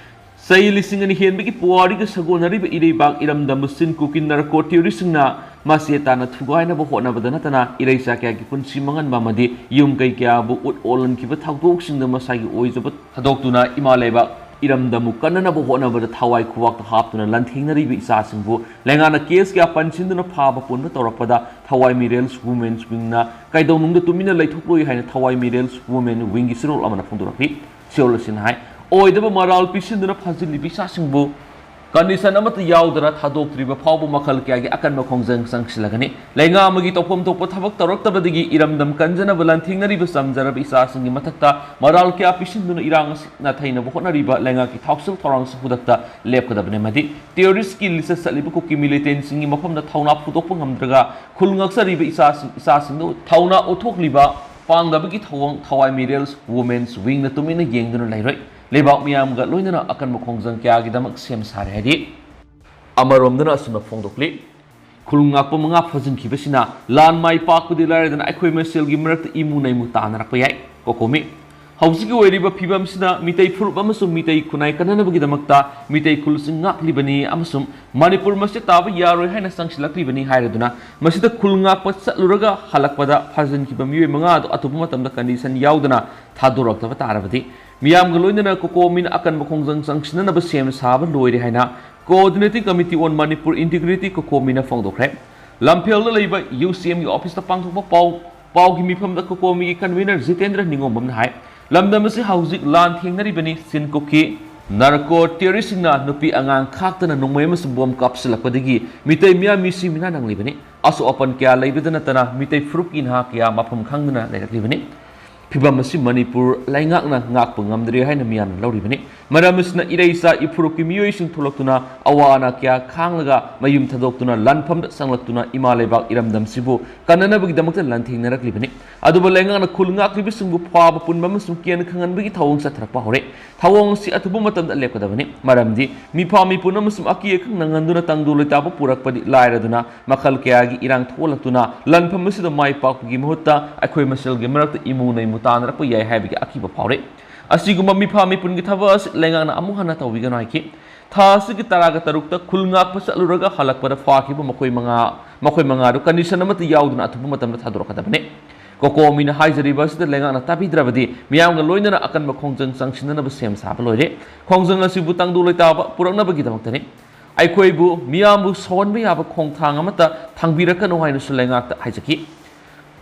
ꯆꯍꯤ ꯂꯤꯁꯤꯡ ꯑꯅꯤ ꯍꯦꯟꯕꯒꯤ ꯄꯨꯋꯥꯔꯤꯒ ꯁꯥꯒꯣꯟꯅꯔꯤꯕ ꯏꯔꯩꯕꯥꯛ ꯏꯔꯝꯗꯝ ꯁꯤꯟ ꯀꯨꯀꯤ ꯅꯥꯔꯀꯣ ꯇꯦꯔꯣꯔꯤꯁꯁꯤꯡꯅ ꯃꯆꯦ ꯇꯥꯅ ꯊꯨꯒꯥꯏꯅꯕ ꯍꯣꯠꯅꯕꯗ ꯅꯠꯇꯅ ꯏꯔꯩꯆꯥ ꯀꯌꯥꯒꯤ ꯄꯨꯟꯁꯤ ꯃꯥꯡꯍꯟꯕ ꯑꯃꯗꯤ ꯌꯨꯝ ꯀꯩ ꯀꯌꯥꯕꯨ ꯎꯠ ꯑꯣꯜꯍꯟꯈꯤꯕ ꯊꯧꯗꯣꯛꯁꯤꯡꯗ ꯃꯁꯥꯒꯤ ꯑꯣꯏꯖꯕ ꯊꯥꯗꯣꯛꯇꯨꯅ ꯏꯃꯥ ꯂꯩꯕꯥꯛ ꯏꯔꯝꯗꯝꯕꯨ ꯀꯟꯅꯅꯕ ꯍꯣꯠꯅꯕꯗ ꯊꯋꯥꯏ ꯈꯨꯋꯥꯛꯇ ꯍꯥꯞꯇꯨꯅ ꯂꯥꯟꯊꯦꯡꯅꯔꯤꯕ ꯏꯆꯥꯁꯤꯡꯕꯨ ꯂꯩꯉꯥꯛꯅ ꯀꯦꯁ ꯀꯌꯥ ꯄꯟꯁꯤꯟꯗꯨꯅ ꯐꯥꯕ ꯄꯨꯟꯕ ꯇꯧꯔꯛꯄꯗ ꯊꯋꯥꯏ ꯃꯤꯔꯦꯜꯁ ꯋꯨꯃꯦꯟꯁ ꯋꯤꯡꯅ ꯀꯩꯗꯧꯅꯨꯡꯗ ꯇꯨꯃꯤꯟꯅ ꯂꯩꯊꯣꯛꯂꯣꯏ ꯍꯥꯏꯅ ꯊꯋꯥꯏ ꯃꯤꯔꯦꯜꯁ ꯋꯨꯃꯦꯟ ꯋꯤꯡꯒꯤ ꯆꯦꯔꯣꯜ ꯑꯃꯅ ꯐꯣꯡꯗꯣꯔꯛꯂꯤ꯫ ꯁꯤꯑꯣꯂꯁꯤꯟ ꯍꯥꯏ ꯑꯣꯏꯗꯕ ꯃꯔꯥꯜ ꯄꯤꯁꯤꯟꯗꯨꯅ ꯐꯥꯖꯤꯜꯂꯤꯕ ꯏꯆꯥꯁꯤꯡꯕꯨ ꯀꯟꯗꯤꯁꯟ ꯑꯃꯠꯇ ꯌꯥꯎꯗꯅ ꯊꯥꯗꯣꯛꯇ꯭ꯔꯤꯕ ꯐꯥꯎꯕ ꯃꯈꯜ ꯀꯌꯥꯒꯤ ꯑꯀꯟꯕ ꯈꯣꯡꯖꯪ ꯆꯪꯁꯤꯜꯂꯒꯅꯤ꯫ ꯂꯩꯉꯥꯛ ꯑꯃꯒꯤ ꯇꯧꯐꯝ ꯊꯣꯛꯄ ꯊꯕꯛ ꯇꯧꯔꯛꯇꯕꯗꯒꯤ ꯏꯔꯝꯗꯝ ꯀꯟꯖꯅꯕ ꯂꯥꯟꯊꯦꯡꯅꯔꯤꯕ ꯆꯝꯖꯔꯕ ꯏꯆꯥꯁꯤꯡꯒꯤ ꯃꯊꯛꯇ ꯃꯔꯥꯜ ꯀꯌꯥ ꯄꯤꯁꯤꯟꯗꯨꯅ ꯏꯔꯥꯡ ꯑꯁꯤ ꯅꯥꯊꯩꯅꯕ ꯍꯣꯠꯅꯔꯤꯕ ꯂꯩꯉꯥꯛꯀꯤ ꯊꯥꯎꯁꯤꯜ ꯊꯧꯔꯥꯡꯁꯨ ꯈꯨꯗꯛꯇ ꯂꯦꯞꯀꯗꯕꯅꯤ ꯑꯃꯗꯤ ꯇꯦꯔꯣꯔꯤꯁꯀꯤ ꯂꯤꯁꯇ ꯆꯠꯂꯤꯕ ꯀꯨꯀꯤ ꯃꯤꯂꯤꯇꯦꯟꯁꯤꯡꯒꯤ ꯃꯐꯝꯗ ꯊꯧꯅꯥ ꯐꯨꯗꯣꯛꯄ ꯉꯝꯗ꯭ꯔꯒ ꯈꯨꯜ ꯉꯥꯛꯆꯔꯤꯕ ꯏꯆꯥꯁꯤꯡ, ꯏꯆꯥꯁꯤꯡꯗ ꯊꯧꯅꯥ ꯎꯠꯊꯣꯛꯂꯤꯕ ꯄꯥꯡꯗꯕꯒꯤ ꯊꯧꯑꯣꯡ ꯊꯋꯥꯏ ꯃꯤꯔꯦꯜꯁ ꯋꯨꯃꯦꯟꯁ ꯋꯤꯡꯅ ꯇꯨꯃꯤꯟꯅ ꯌꯦꯡꯗꯨꯅ ꯂꯩꯔꯣꯏ꯫ ꯂꯩꯕꯥꯛ ꯃꯤꯌꯥꯝꯒ ꯂꯣꯏꯅꯅ ꯑꯀꯟꯕ ꯈꯣꯡꯖꯪ ꯀꯌꯥꯒꯤꯗꯃꯛ ꯁꯦꯝ ꯁꯥꯔꯦ ꯍꯥꯏꯔꯤ꯫ ꯑꯃꯔꯣꯝꯗꯅ ꯑꯁꯨꯝꯅ ꯐꯣꯡꯗꯣꯛꯂꯤ, ꯈꯨꯜ ꯉꯥꯛꯄ ꯃꯉꯥ ꯐꯥꯖꯤꯟꯈꯤꯕꯁꯤꯅ ꯂꯥꯟ ꯃꯥꯏ ꯄꯥꯛꯄꯗꯤ ꯂꯥꯏꯔꯗꯅ ꯑꯩꯈꯣꯏ ꯃꯁꯦꯜꯒꯤ ꯃꯔꯛꯇ ꯏꯃꯨ ꯅꯩꯃꯨ ꯇꯥꯅꯔꯛꯄ ꯌꯥꯏ꯫ ꯀꯣꯀꯣꯃꯤ ꯍꯧꯖꯤꯛꯀꯤ ꯑꯣꯏꯔꯤꯕ ꯐꯤꯕꯝꯁꯤꯗ ꯃꯤꯇꯩ ꯐꯨꯔꯨꯞ ꯑꯃꯁꯨꯡ ꯃꯤꯇꯩ ꯈꯨꯟꯅꯥꯏ ꯀꯟꯅꯅꯕꯒꯤꯗꯃꯛꯇ ꯃꯤꯇꯩ ꯈꯨꯜꯁꯤꯡ ꯉꯥꯛꯂꯤꯕꯅꯤ ꯑꯃꯁꯨꯡ ꯃꯅꯤꯄꯨꯔ ꯃꯁꯤ ꯇꯥꯕ ꯌꯥꯔꯣꯏ ꯍꯥꯏꯅ ꯆꯪꯁꯤꯜꯂꯛꯂꯤꯕꯅꯤ ꯍꯥꯏꯔꯗꯨꯅ ꯃꯁꯤꯗ ꯈꯨꯜ ꯉꯥꯛꯄ ꯆꯠꯂꯨꯔꯒ ꯍꯜꯂꯛꯄꯗ ꯐꯥꯖꯤꯟꯈꯤꯕ ꯃꯤꯑꯣꯏ ꯃꯉꯥ ꯑꯗꯨ ꯑꯊꯨꯕ ꯃꯇꯝꯗ ꯀꯟꯗꯤꯁꯟ ꯌꯥꯎꯗꯅ ꯊꯥꯗꯣꯔꯛꯇꯕ ꯇꯥꯔꯕꯗꯤ ꯃꯤꯌꯥꯝꯒ ꯂꯣꯏꯅꯅ ꯀꯣꯀꯣꯃꯤꯅ ꯑꯀꯟꯕ ꯈꯣꯡꯖꯪ ꯆꯪꯁꯤꯟꯅꯅꯕ ꯁꯦꯝ ꯁꯥꯕ ꯂꯣꯏꯔꯦ ꯍꯥꯏꯅ Coordinating Committee on Manipur Integrity ꯀꯣꯀꯣꯃꯤꯅ ꯐꯣꯡꯗꯣꯛꯈ꯭ꯔꯦ꯫ ꯂꯝꯐꯦꯜꯗ ꯂꯩꯕ ꯌꯨ ꯁꯤ ꯑꯦꯝꯒꯤ ꯑꯣꯐꯤꯁꯇ ꯄꯥꯡꯊꯣꯛꯄ ꯄꯥꯎ ꯄꯥꯎꯒꯤ ꯃꯤꯐꯝꯗ ꯀꯣꯀꯣꯃꯤꯒꯤ ꯀꯟꯚꯤꯅꯔ ꯖꯤꯇꯦꯟꯗ꯭ꯔ ꯅꯤꯉꯣꯝꯕꯝꯅ ꯍꯥꯏ, ꯂꯝꯗꯝ ꯑꯁꯤ ꯍꯧꯖꯤꯛ ꯂꯥꯟ ꯊꯦꯡꯅꯔꯤꯕꯅꯤ꯫ ꯁꯤꯟ ꯀꯨꯀꯤ ꯅꯥꯔꯀꯣ ꯇꯦꯔꯣꯔꯤꯁꯁꯤꯡꯅ ꯅꯨꯄꯤ ꯑꯉꯥꯡ ꯈꯥꯛꯇꯅ ꯅꯣꯡꯃꯩ ꯑꯃꯁꯨꯡ ꯕꯣꯝ ꯀꯥꯞꯁꯤꯜꯂꯛꯄꯗꯒꯤ ꯃꯤꯇꯩ ꯃꯤꯌꯥꯝ ꯃꯤꯁꯤ ꯃꯤꯅꯥ ꯅꯪꯂꯤꯕꯅꯤ꯫ ꯑꯁꯣꯛ ꯑꯄꯟ ꯀꯌꯥ ꯂꯩꯕꯗ ꯅꯠꯇꯅ ꯃꯤꯇꯩ ꯐꯨꯔꯨꯞꯀꯤ ꯅꯍꯥ ꯀꯌꯥ ꯃꯐꯝ ꯈꯪꯗꯅ ꯂꯩꯔꯛꯂꯤꯕꯅꯤ꯫ ꯐꯤꯚꯝ ꯑꯁꯤ ꯃꯅꯤꯄꯨꯔ ꯂꯩꯉꯥꯛꯅ ꯉꯥꯛꯄ ꯉꯝꯗ꯭ꯔꯦ ꯍꯥꯏꯅ ꯃꯤꯌꯥꯝꯅ ꯂꯧꯔꯤꯕꯅꯤ꯫ ꯃꯔꯝ ꯑꯁꯤꯅ ꯏꯔꯩꯆꯥ ꯏꯐꯨꯔꯨꯞꯀꯤ ꯃꯤꯑꯣꯏꯁꯤꯡ ꯊꯣꯛꯂꯛꯇꯨꯅ ꯑꯋꯥ ꯑꯅꯥ ꯀꯌꯥ ꯈꯥꯡꯂꯒ ꯃꯌꯨꯝ ꯊꯥꯗꯣꯛꯇꯨꯅ ꯂꯥꯟꯐꯝꯗ ꯆꯪꯂꯛꯇꯨꯅ ꯏꯃꯥ ꯂꯩꯕꯥꯛ ꯏꯔꯝꯗꯝꯁꯤꯕꯨ ꯀꯟꯅꯅꯕꯒꯤꯗꯃꯛꯇ ꯂꯥꯟꯊꯦꯡꯅꯔꯛꯂꯤꯕꯅꯤ꯫ ꯑꯗꯨꯕꯨ ꯂꯩꯉꯥꯛꯅ ꯈꯨꯜ ꯉꯥꯛꯂꯤꯕꯁꯤꯡꯕꯨ ꯐꯥꯕ ꯄꯨꯟꯕ ꯑꯃꯁꯨꯡ ꯀꯤꯍꯟ ꯈꯪꯍꯟꯕꯒꯤ ꯊꯧꯑꯣꯡ ꯆꯠꯊꯔꯛꯄ ꯍꯧꯔꯦ꯫ ꯊꯧꯑꯣꯡ ꯑꯁꯤ ꯑꯊꯨꯕ ꯃꯇꯝꯗ ꯂꯦꯞꯀꯗꯕꯅꯤ꯫ ꯃꯔꯝꯗꯤ ꯃꯤꯐꯥ ꯃꯤꯄꯨꯟ ꯑꯃꯁꯨꯡ ꯑꯀꯤ ꯑꯈꯪ ꯅꯪꯍꯟꯗꯨꯅ ꯇꯪꯗꯨ ꯂꯩꯇꯥꯕ ꯄꯨꯔꯛꯄꯗꯤ ꯂꯥꯏꯔꯗꯨꯅ ꯃꯈꯜ ꯀꯌꯥꯒꯤ ꯏꯔꯥꯡ ꯊꯣꯛꯍꯜꯂꯛꯇꯨꯅ ꯂꯥꯟꯐꯝ ꯑꯁꯤꯗ ꯃꯥꯏ ꯄꯥꯛꯄꯒꯤ ꯃꯍꯨꯠꯇ ꯑꯩꯈꯣꯏ ꯃꯁꯦꯜꯒꯤ ꯃꯔꯛꯇ ꯏꯃꯨ ꯅꯩꯃꯨ ꯇꯥꯅꯔꯛꯄ ꯌꯥꯏ ꯍꯥꯏꯕꯒꯤ ꯑꯀꯤꯕ ꯐꯥꯎꯔꯦ꯫ ꯑꯁꯤꯒꯨꯝꯕ ꯃꯤꯐꯥ ꯃꯤꯄꯨꯟꯒꯤ ꯊꯕꯛ ꯑꯁꯤ ꯂꯩꯉꯥꯛꯅ ꯑꯃꯨꯛ ꯍꯟꯅ ꯇꯧꯕꯤꯒꯅꯨ ꯍꯥꯏꯈꯤ꯫ ꯊꯥ ꯑꯁꯤꯒꯤ ꯇꯔꯥꯒ ꯇꯔꯨꯛꯇ ꯈꯨꯜ ꯉꯥꯛꯄ ꯆꯠꯂꯨꯔꯒ ꯍꯜꯂꯛꯄꯗ ꯐꯥꯈꯤꯕ ꯃꯈꯣꯏ ꯃꯉꯥ, ꯃꯈꯣꯏ ꯃꯉꯥꯗꯨ condition ꯑꯃꯠꯇ ꯌꯥꯎꯗꯅ ꯑꯊꯨꯕ ꯃꯇꯝꯗ ꯊꯥꯗꯣꯔꯛꯀꯗꯕꯅꯤ꯫ ꯀꯣꯀꯣꯃꯤꯅ ꯍꯥꯏꯖꯔꯤꯕ ꯑꯁꯤꯗ ꯂꯩꯉꯥꯛꯅ ꯇꯥꯕꯤꯗ꯭ꯔꯕꯗꯤ ꯃꯤꯌꯥꯝꯒ ꯂꯣꯏꯅꯅ ꯑꯀꯟꯕ ꯈꯣꯡꯖꯪ ꯆꯪꯁꯤꯟꯅꯅꯕ ꯁꯦꯝ ꯁꯥꯕ ꯂꯣꯏꯔꯦ꯫ ꯈꯣꯡꯖꯪ ꯑꯁꯤꯕꯨ ꯇꯪꯗꯨ ꯂꯩꯇꯥꯕ ꯄꯨꯔꯛꯅꯕꯒꯤꯗꯃꯛꯇꯅꯤ꯫ ꯑꯩꯈꯣꯏꯕꯨ ꯃꯤꯌꯥꯝꯕꯨ ꯁꯧꯍꯟꯕ ꯌꯥꯕ ꯈꯣꯡꯊꯥꯡ ꯑꯃꯠꯇ ꯊꯥꯡꯕꯤꯔꯛꯀꯅꯨ ꯍꯥꯏꯅꯁꯨ ꯂꯩꯉꯥꯛꯇ ꯍꯥꯏꯖꯈꯤ꯫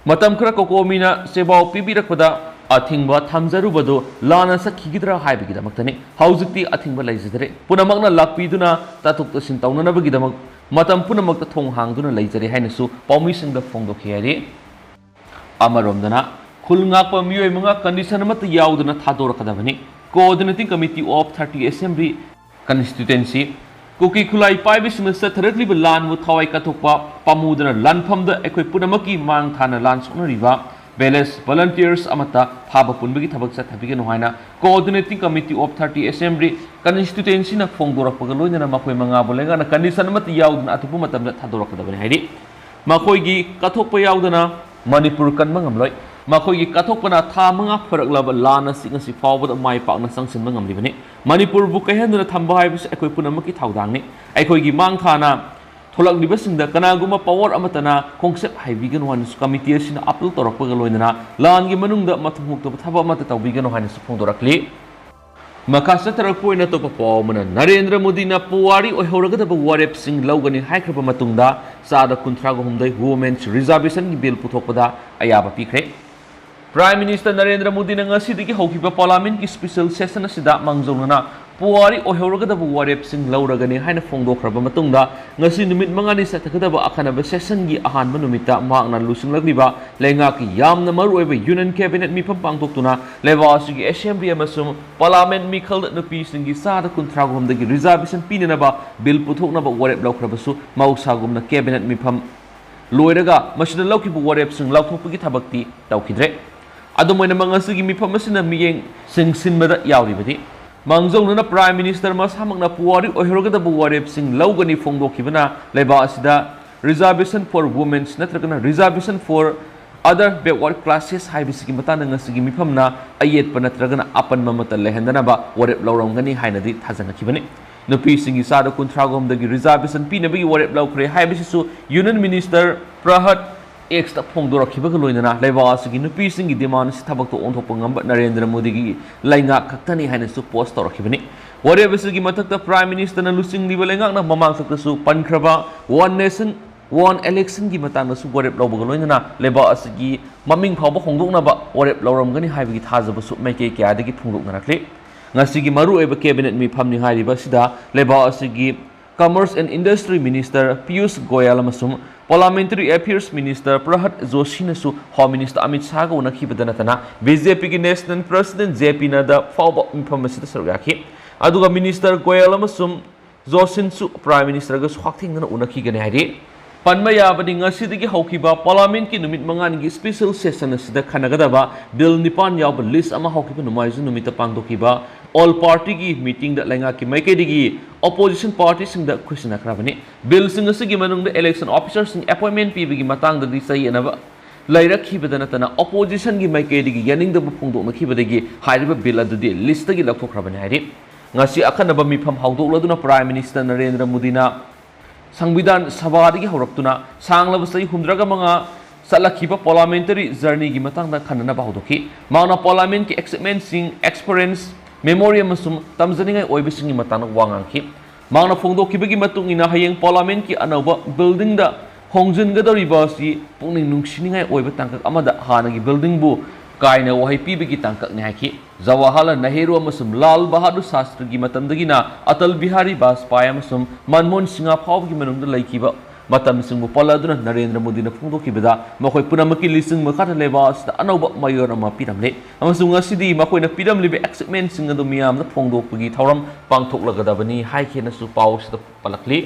ꯃꯇꯝ ꯈꯔ ꯀꯣꯀꯣꯃꯤꯅ ꯆꯦꯕꯥꯎ ꯄꯤꯕꯤꯔꯛꯄꯗ ꯑꯊꯤꯡꯕ ꯊꯝꯖꯔꯨꯕꯗꯨ ꯂꯥꯟꯅ ꯆꯠꯈꯤꯒꯗ꯭ꯔꯥ ꯍꯥꯏꯕꯒꯤꯗꯃꯛꯇꯅꯤ꯫ ꯍꯧꯖꯤꯛꯇꯤ ꯑꯊꯤꯡꯕ ꯂꯩꯖꯗ꯭ꯔꯦ꯫ ꯄꯨꯝꯅꯃꯛꯅ ꯂꯥꯛꯄꯤꯗꯨꯅ ꯇꯥꯊꯣꯛ ꯇꯥꯁꯤꯟ ꯇꯧꯅꯅꯕꯒꯤꯗꯃꯛ ꯃꯇꯝ ꯄꯨꯝꯅꯃꯛꯇ ꯊꯣꯡ ꯍꯥꯡꯗꯨꯅ ꯂꯩꯖꯔꯦ ꯍꯥꯏꯅꯁꯨ ꯄꯥꯎꯃꯤꯁꯤꯡꯗ ꯐꯣꯡꯗꯣꯛꯈꯤ ꯍꯥꯏꯔꯤ꯫ ꯑꯃꯔꯣꯝꯗꯅ ꯈꯨꯜ ꯉꯥꯛꯄ ꯃꯤꯑꯣꯏ ꯃꯉꯥ condition ꯑꯃꯠꯇ ꯌꯥꯎꯗꯅ ꯊꯥꯗꯣꯔꯛꯀꯗꯕꯅꯤ꯫ Coordinating Committee of thirty Assembly Constituency, ꯀꯨꯀꯤ ꯈꯨꯠꯂꯥꯏ ꯄꯥꯏꯕꯁꯤꯡꯅ ꯆꯠꯊꯔꯛꯂꯤꯕ ꯂꯥꯟꯕꯨ ꯊꯋꯥꯏ ꯀꯠꯊꯣꯛꯄ ꯄꯥꯝꯃꯨꯗꯅ ꯂꯥꯟꯐꯝꯗ ꯑꯩꯈꯣꯏ ꯄꯨꯝꯅꯃꯛꯀꯤ ꯃꯥꯡ ꯊꯥꯅ ꯂꯥꯟ ꯁꯣꯛꯅꯔꯤꯕ village volunteers ꯑꯃꯠꯇ ꯐꯥꯕ ꯄꯨꯟꯕꯒꯤ ꯊꯕꯛ ꯆꯠꯊꯕꯤꯒꯅꯨ ꯍꯥꯏꯅ Coordinating Committee of thirty Assembly Constituencyꯅ ꯐꯣꯡꯗꯣꯔꯛꯄꯒ ꯂꯣꯏꯅꯅ ꯃꯈꯣꯏ ꯃꯉꯥꯕꯨ ꯂꯩꯉꯥꯛꯅ condition ꯑꯃꯠꯇ ꯌꯥꯎꯗꯅ ꯑꯊꯨꯕ ꯃꯇꯝꯗ ꯊꯥꯗꯣꯔꯛꯀꯗꯕꯅꯤ ꯍꯥꯏꯔꯤ꯫ ꯃꯈꯣꯏꯒꯤ ꯀꯠꯊꯣꯛꯄ ꯌꯥꯎꯗꯅ ꯃꯅꯤꯄꯨꯔ ꯀꯟꯕ ꯉꯝꯂꯣꯏ꯫ ꯃꯈꯣꯏꯒꯤ ꯀꯠꯊꯣꯛꯄꯅ ꯊꯥ ꯃꯉꯥ ꯐꯥꯔꯛꯂꯕ ꯂꯥꯟ ꯑꯁꯤ ꯉꯁꯤ ꯐꯥꯎꯕꯗ ꯃꯥꯏ ꯄꯥꯛꯅ ꯆꯪꯁꯤꯟꯕ ꯉꯝꯂꯤꯕꯅꯤ꯫ ꯃꯅꯤꯄꯨꯔꯕꯨ ꯀꯥꯏꯍꯟꯗꯨꯅ ꯊꯝꯕ ꯍꯥꯏꯕꯁꯤ ꯑꯩꯈꯣꯏ ꯄꯨꯝꯅꯃꯛꯀꯤ ꯊꯧꯗꯥꯡꯅꯤ꯫ ꯑꯩꯈꯣꯏꯒꯤ ꯃꯥꯡ ꯊꯥꯅ ꯊꯣꯛꯂꯛꯂꯤꯕꯁꯤꯡꯗ ꯀꯅꯥꯒꯨꯝꯕ power ꯑꯃꯠꯇꯅ ꯈꯣꯡꯆꯠ ꯍꯥꯏꯕꯤꯒꯅꯨ ꯍꯥꯏꯅꯁꯨ committee ꯑꯁꯤꯅ appeal ꯇꯧꯔꯛꯄꯒ ꯂꯣꯏꯅꯅ ꯂꯥꯟꯒꯤ ꯃꯅꯨꯡꯗ ꯃꯊꯨꯝ ꯍꯨꯛꯇꯕ ꯊꯕꯛ ꯑꯃꯠꯇ ꯇꯧꯕꯤꯒꯅꯨ ꯍꯥꯏꯅꯁꯨ ꯐꯣꯡꯗꯣꯔꯛꯂꯤ꯫ ꯃꯈꯥ ꯆꯠꯊꯔꯛꯄ ꯑꯣꯏꯅ ꯑꯇꯣꯞꯄ ꯄꯥꯎ ꯑꯃꯅ, ꯅꯔꯦꯟꯗ꯭ꯔ ꯃꯣꯗꯤꯅ ꯄꯨꯋꯥꯔꯤ ꯑꯣꯏꯍꯧꯔꯒꯗꯕ ꯋꯥꯔꯦꯞꯁꯤꯡ ꯂꯧꯒꯅꯤ ꯍꯥꯏꯈ꯭ꯔꯕ ꯃꯇꯨꯡꯗ ꯆꯥꯗ ꯀꯨꯟꯊ꯭ꯔꯥꯒ ꯍꯨꯝꯗꯣꯏ Women's Reservation ꯒꯤ bill ꯄꯨꯊꯣꯛꯄꯗ ꯑꯌꯥꯕ ꯄꯤꯈ꯭ꯔꯦ꯫ Prime Minister ꯅꯔꯦꯟꯗ꯭ꯔ ꯃꯣꯗꯤꯅ ꯉꯁꯤꯗꯒꯤ ꯍꯧꯈꯤꯕ Parliament ꯀꯤ special session ꯑꯁꯤꯗ ꯃꯥꯡꯖꯧꯅꯅ ꯄꯨꯋꯥꯔꯤ ꯑꯣꯏꯍꯧꯔꯒꯗꯕ ꯋꯥꯔꯦꯞꯁꯤꯡ ꯂꯧꯔꯒꯅꯤ ꯍꯥꯏꯅ ꯐꯣꯡꯗꯣꯛꯈ꯭ꯔꯕ ꯃꯇꯨꯡꯗ, ꯉꯁꯤ ꯅꯨꯃꯤꯠ ꯃꯉꯥꯅꯤ ꯆꯠꯊꯒꯗꯕ ꯑꯈꯟꯅꯕ session ꯒꯤ ꯑꯍꯥꯟꯕ ꯅꯨꯃꯤꯠꯇ ꯃꯍꯥꯛꯅ ꯂꯨꯆꯤꯡꯂꯛꯂꯤꯕ ꯂꯩꯉꯥꯛꯀꯤ ꯌꯥꯝꯅ ꯃꯔꯨꯑꯣꯏꯕ Union Cabinet ꯃꯤꯐꯝ ꯄꯥꯡꯊꯣꯛꯇꯨꯅ ꯂꯩꯕꯥꯛ ꯑꯁꯤꯒꯤ Assembly ꯑꯃꯁꯨꯡ Parliament ꯃꯤꯈꯜꯗ ꯅꯨꯄꯤꯁꯤꯡꯒꯤ ꯆꯥꯗ ꯀꯨꯟꯊ꯭ꯔꯥꯒ ꯍꯨꯝꯗꯣꯏꯒꯤ reservation ꯄꯤꯅꯅꯕ bill ꯄꯨꯊꯣꯛꯅꯕ ꯋꯥꯔꯦꯞ ꯂꯧꯈ꯭ꯔꯕꯁꯨ, ꯃꯍꯧꯁꯥꯒꯨꯝꯅ Cabinet ꯃꯤꯐꯝ ꯂꯣꯏꯔꯒ ꯃꯁꯤꯗ ꯂꯧꯈꯤꯕ ꯋꯥꯔꯦꯞꯁꯤꯡ ꯂꯥꯎꯊꯣꯛꯄꯒꯤ ꯊꯕꯛꯇꯤ ꯇꯧꯈꯤꯗ꯭ꯔꯦ꯫ ꯑꯗꯨꯝ ꯑꯣꯏꯅꯃꯛ, ꯉꯁꯤꯒꯤ ꯃꯤꯐꯝ ꯑꯁꯤꯅ ꯃꯤꯠꯌꯦꯡ ꯆꯤꯡꯁꯤꯟꯕꯗ ꯌꯥꯎꯔꯤꯕꯗꯤ, ꯃꯥꯡꯖꯧꯅꯅ Prime Minister ꯃꯁꯥꯃꯛꯅ ꯄꯨꯋꯥꯔꯤ ꯑꯣꯏꯍꯧꯔꯒꯗꯕ ꯋꯥꯔꯦꯞꯁꯤꯡ ꯂꯧꯒꯅꯤ ꯐꯣꯡꯗꯣꯛꯈꯤꯕꯅ ꯂꯩꯕꯥꯛ ꯑꯁꯤꯗ Reservation for Women's ꯅꯠꯇ꯭ꯔꯒꯅ Reservation for Other backward classes ꯍꯥꯏꯕꯁꯤꯒꯤ ꯃꯇꯥꯡꯗ ꯉꯁꯤꯒꯤ ꯃꯤꯐꯝꯅ ꯑꯌꯦꯠꯄ ꯅꯠꯇ꯭ꯔꯒꯅ ꯑꯄꯟꯕ ꯑꯃꯠꯇ ꯂꯩꯍꯟꯗꯅꯕ ꯋꯥꯔꯦꯞ ꯂꯧꯔꯝꯒꯅꯤ ꯍꯥꯏꯅꯗꯤ ꯊꯥꯖꯅꯈꯤꯕꯅꯤ꯫ ꯅꯨꯄꯤꯁꯤꯡꯒꯤ ꯆꯥꯗ ꯀꯨꯟꯊ꯭ꯔꯥꯒ ꯍꯨꯝꯗꯒꯤ reservation ꯄꯤꯅꯕꯒꯤ ꯋꯥꯔꯦꯞ ꯂꯧꯈ꯭ꯔꯦ ꯍꯥꯏꯕꯁꯤꯁꯨ Union Minister ꯄ꯭ꯔꯍꯠ X ꯇ ꯐꯣꯡꯗꯣꯔꯛꯈꯤꯕꯒ ꯂꯣꯏꯅꯅ ꯂꯩꯕꯥꯛ ꯑꯁꯤꯒꯤ ꯅꯨꯄꯤꯁꯤꯡꯒꯤ demand ꯑꯁꯤ ꯊꯕꯛꯇ ꯑꯣꯟꯊꯣꯛꯄ ꯉꯝꯕ ꯅꯔꯦꯟꯗ꯭ꯔ ꯃꯣꯗꯤꯒꯤ ꯂꯩꯉꯥꯛ ꯈꯛꯇꯅꯤ ꯍꯥꯏꯅꯁꯨ post ꯇꯧꯔꯛꯈꯤꯕꯅꯤ꯫ ꯋꯥꯔꯦꯞ ꯑꯁꯤꯒꯤ ꯃꯊꯛꯇ Prime Minister ꯅ ꯂꯨꯆꯤꯡꯂꯤꯕ ꯂꯩꯉꯥꯛꯅ ꯃꯃꯥꯡ ꯆꯠꯇꯁꯨ ꯄꯟꯈ꯭ꯔꯕ One Nation One Election ꯒꯤ ꯃꯇꯥꯡꯗꯁꯨ ꯋꯥꯔꯦꯞ ꯂꯧꯕꯒ ꯂꯣꯏꯅꯅ ꯂꯩꯕꯥꯛ ꯑꯁꯤꯒꯤ ꯃꯃꯤꯡ ꯐꯥꯎꯕ ꯍꯣꯡꯗꯣꯛꯅꯕ ꯋꯥꯔꯦꯞ ꯂꯧꯔꯝꯒꯅꯤ ꯍꯥꯏꯕꯒꯤ ꯊꯥꯖꯕꯁꯨ ꯃꯥꯏꯀꯩ ꯀꯌꯥꯗꯒꯤ ꯐꯣꯡꯗꯣꯛꯅꯔꯛꯂꯤ꯫ ꯉꯁꯤꯒꯤ ꯃꯔꯨꯑꯣꯏꯕ cabinet ꯃꯤꯐꯝꯅꯤ ꯍꯥꯏꯔꯤꯕ ꯑꯁꯤꯗ ꯂꯩꯕꯥꯛ ꯑꯁꯤꯒꯤ Commerce and Industry Minister Piyush Goyal ꯑꯃꯁꯨꯡ Parliamentary Affairs Minister ꯄ꯭ꯔꯍꯠ ꯖꯣꯁꯤꯅꯁꯨ Home Minister Amit ꯁꯥꯍꯒ ꯎꯅꯈꯤꯕꯗ ꯅꯠꯇꯅ BJP ꯒꯤ National President J P ꯅꯗꯥ ꯐꯥꯎꯕ ꯃꯤꯐꯝ ꯑꯁꯤꯗ ꯁꯔꯨꯛ ꯌꯥꯈꯤ꯫ ꯑꯗꯨꯒ Minister ꯒꯣꯌꯜ ꯑꯃꯁꯨꯡ ꯖꯣꯁꯤꯟꯁꯨ Prime Minister ꯒꯁꯨ ꯍꯛꯊꯦꯡꯅꯅ ꯎꯅꯈꯤꯒꯅꯤ ꯍꯥꯏꯔꯤ꯫ ꯄꯟꯕ ꯌꯥꯕꯗꯤ ꯉꯁꯤꯗꯒꯤ ꯍꯧꯈꯤꯕ Parliament ꯀꯤ ꯅꯨꯃꯤꯠ ꯃꯉꯥꯅꯤꯒꯤ special session ꯑꯁꯤꯗ ꯈꯟꯅꯒꯗꯕ bill ꯅꯤꯄꯥꯟ ꯌꯥꯎꯕ list ꯑꯃ ꯍꯧꯈꯤꯕ ꯅꯣꯡꯃꯥꯏꯖꯤꯡ ꯅꯨꯃꯤꯠꯇ ꯄꯥꯡꯊꯣꯛꯈꯤꯕ All Party ꯒꯤ meeting ꯗ ꯂꯩꯉꯥꯛꯀꯤ ꯃꯥꯏꯀꯩꯗꯒꯤ opposition party ꯁꯤꯡꯗ ꯈꯨꯠꯁꯤꯟꯅꯈ꯭ꯔꯕꯅꯤ꯫ Bill ꯁꯤꯡ ꯑꯁꯤꯒꯤ ꯃꯅꯨꯡꯗ election officer ꯁꯤꯡ appointment ꯄꯤꯕꯒꯤ ꯃꯇꯥꯡꯗꯗꯤ ꯆꯌꯦꯠꯅꯕ ꯂꯩꯔꯛꯈꯤꯕꯗ ꯅꯠꯇꯅ opposition ꯒꯤ ꯃꯥꯏꯀꯩꯗꯒꯤ ꯌꯥꯅꯤꯡꯗꯕ ꯐꯣꯡꯗꯣꯛꯅꯈꯤꯕꯗꯒꯤ ꯍꯥꯏꯔꯤꯕ bill ꯑꯗꯨꯗꯤ list ꯇꯒꯤ ꯂꯧꯊꯣꯛꯈ꯭ꯔꯕꯅꯤ ꯍꯥꯏꯔꯤ꯫ ꯉꯁꯤ ꯑꯈꯟꯅꯕ ꯃꯤꯐꯝ ꯍꯧꯗꯣꯛꯂꯗꯨꯅ Prime Minister ꯅꯔꯦꯟꯗ꯭ꯔ ꯃꯣꯗꯤꯅ ꯁꯪꯕꯤꯙꯥꯟ ꯁꯚꯥꯗꯒꯤ ꯍꯧꯔꯛꯇꯨꯅ ꯁꯥꯡꯂꯕ ꯆꯍꯤ ꯍꯨꯝꯗ꯭ꯔꯥꯒ ꯃꯉꯥ ꯆꯠꯂꯛꯈꯤꯕ parliamentary journey ꯒꯤ ꯃꯇꯥꯡꯗ ꯈꯟꯅꯅꯕ ꯍꯧꯗꯣꯛꯈꯤ꯫ ꯃꯍꯥꯛꯅ parliament ꯀꯤ achievement ꯁꯤꯡ, experience, memory ꯑꯃꯁꯨꯡ ꯇꯝꯖꯅꯤꯡꯉꯥꯏ ꯑꯣꯏꯕꯁꯤꯡꯒꯤ ꯃꯇꯥꯡꯗ ꯋꯥ ꯉꯥꯡꯈꯤ꯫ ꯃꯍꯥꯛꯅ ꯐꯣꯡꯗꯣꯛꯈꯤꯕꯒꯤ ꯃꯇꯨꯡ ꯏꯟꯅ ꯍꯌꯦꯡ parliament ꯀꯤ ꯑꯅꯧꯕ building ꯗ ꯍꯣꯡꯖꯤꯟꯒꯗꯧꯔꯤꯕ ꯑꯁꯤ ꯄꯨꯛꯅꯤꯡ ꯅꯨꯡꯁꯤꯅꯤꯡꯉꯥꯏ ꯑꯣꯏꯕ ꯇꯥꯡꯀꯛ ꯑꯃꯗ ꯍꯥꯟꯅꯒꯤ building ꯕꯨ ꯀꯥꯏꯅ ꯋꯥꯍꯩ ꯄꯤꯕꯒꯤ ꯇꯥꯡꯀꯛꯅꯤ ꯍꯥꯏꯈꯤ꯫ ꯖꯋꯥꯍꯔꯂꯥꯜ ꯅꯦꯍꯔꯨ ꯑꯃꯁꯨꯡ ꯂꯥꯜ ꯕꯍꯥꯗꯨꯔ ꯁꯥꯁꯇ꯭ꯔꯤꯒꯤ ꯃꯇꯝꯗꯒꯤꯅ ꯑꯇꯜ ꯕꯤꯍꯥꯔꯤ ꯕꯥꯖꯄꯥꯌ ꯑꯃꯁꯨꯡ ꯃꯟꯃꯣꯍꯟ ꯁꯤꯡꯍ ꯐꯥꯎꯕꯒꯤ ꯃꯅꯨꯡꯗ ꯂꯩꯈꯤꯕ ꯃꯇꯝꯁꯤꯡꯕꯨ ꯄꯜꯂꯗꯨꯅ ꯅꯔꯦꯟꯗ꯭ꯔ ꯃꯣꯗꯤꯅ ꯐꯣꯡꯗꯣꯛꯈꯤꯕꯗ ꯃꯈꯣꯏ ꯄꯨꯝꯅꯃꯛꯀꯤ ꯂꯤꯆꯤꯡ ꯃꯈꯥꯗ ꯂꯩꯕꯥꯛ ꯑꯁꯤꯗ ꯑꯅꯧꯕ ꯃꯌꯣꯟ ꯑꯃ ꯄꯤꯔꯝꯂꯦ ꯑꯃꯁꯨꯡ ꯉꯁꯤꯗꯤ ꯃꯈꯣꯏꯅ ꯄꯤꯔꯝꯂꯤꯕ achievement ꯁꯤꯡ ꯑꯗꯨ ꯃꯤꯌꯥꯝꯗ ꯐꯣꯡꯗꯣꯛꯄꯒꯤ ꯊꯧꯔꯝ ꯄꯥꯡꯊꯣꯛꯂꯒꯗꯕꯅꯤ ꯍꯥꯏꯈꯤꯅꯁꯨ ꯄꯥꯎ ꯑꯁꯤꯗ ꯄꯜꯂꯛꯂꯤ꯫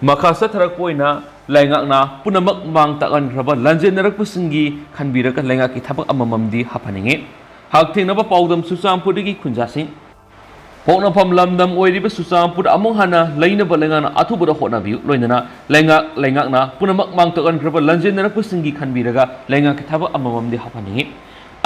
ꯃꯈꯥ ꯆꯠꯊꯔꯛꯄ ꯑꯣꯏꯅ ꯂꯩꯉꯥꯛꯅ ꯄꯨꯝꯅꯃꯛ ꯃꯥꯡ ꯇꯥꯛꯍꯟꯈ꯭ꯔꯕ ꯂꯥꯟꯖꯦꯟꯅꯔꯛꯄꯁꯤꯡꯒꯤ ꯈꯟꯕꯤꯔꯒ ꯂꯩꯉꯥꯛꯀꯤ ꯊꯕꯛ ꯑꯃꯃꯝꯗꯤ ꯍꯥꯞꯍꯟꯅꯤꯡꯉꯤ꯫ ꯍꯛꯊꯦꯡꯅꯕ ꯄꯥꯎꯗꯝ ꯆꯨꯔꯆꯥꯟꯄꯨꯔꯗꯒꯤ ꯈꯨꯟꯖꯥꯁꯤꯡ꯫ ꯄꯣꯛꯅꯐꯝ ꯂꯝꯗꯝ ꯑꯣꯏꯔꯤꯕ ꯆꯨꯔꯆꯥꯟꯄꯨꯔꯗ ꯑꯃꯨꯛ ꯍꯟꯅ ꯂꯩꯅꯕ ꯂꯩꯉꯥꯛꯅ ꯑꯊꯨꯕꯗ ꯍꯣꯠꯅꯕꯤꯌꯨ꯫ ꯂꯣꯏꯅꯅ ꯂꯩꯉꯥꯛ, ꯂꯩꯉꯥꯛꯅ ꯄꯨꯝꯅꯃꯛ ꯃꯥꯡ ꯇꯥꯛꯍꯟꯈ꯭ꯔꯕ ꯂꯥꯟꯖꯦꯟꯅꯔꯛꯄꯁꯤꯡꯒꯤ ꯈꯟꯕꯤꯔꯒ ꯂꯩꯉꯥꯛꯀꯤ ꯊꯕꯛ ꯑꯃꯃꯝꯗꯤ ꯍꯥꯞꯍꯟꯅꯤꯡꯏ꯫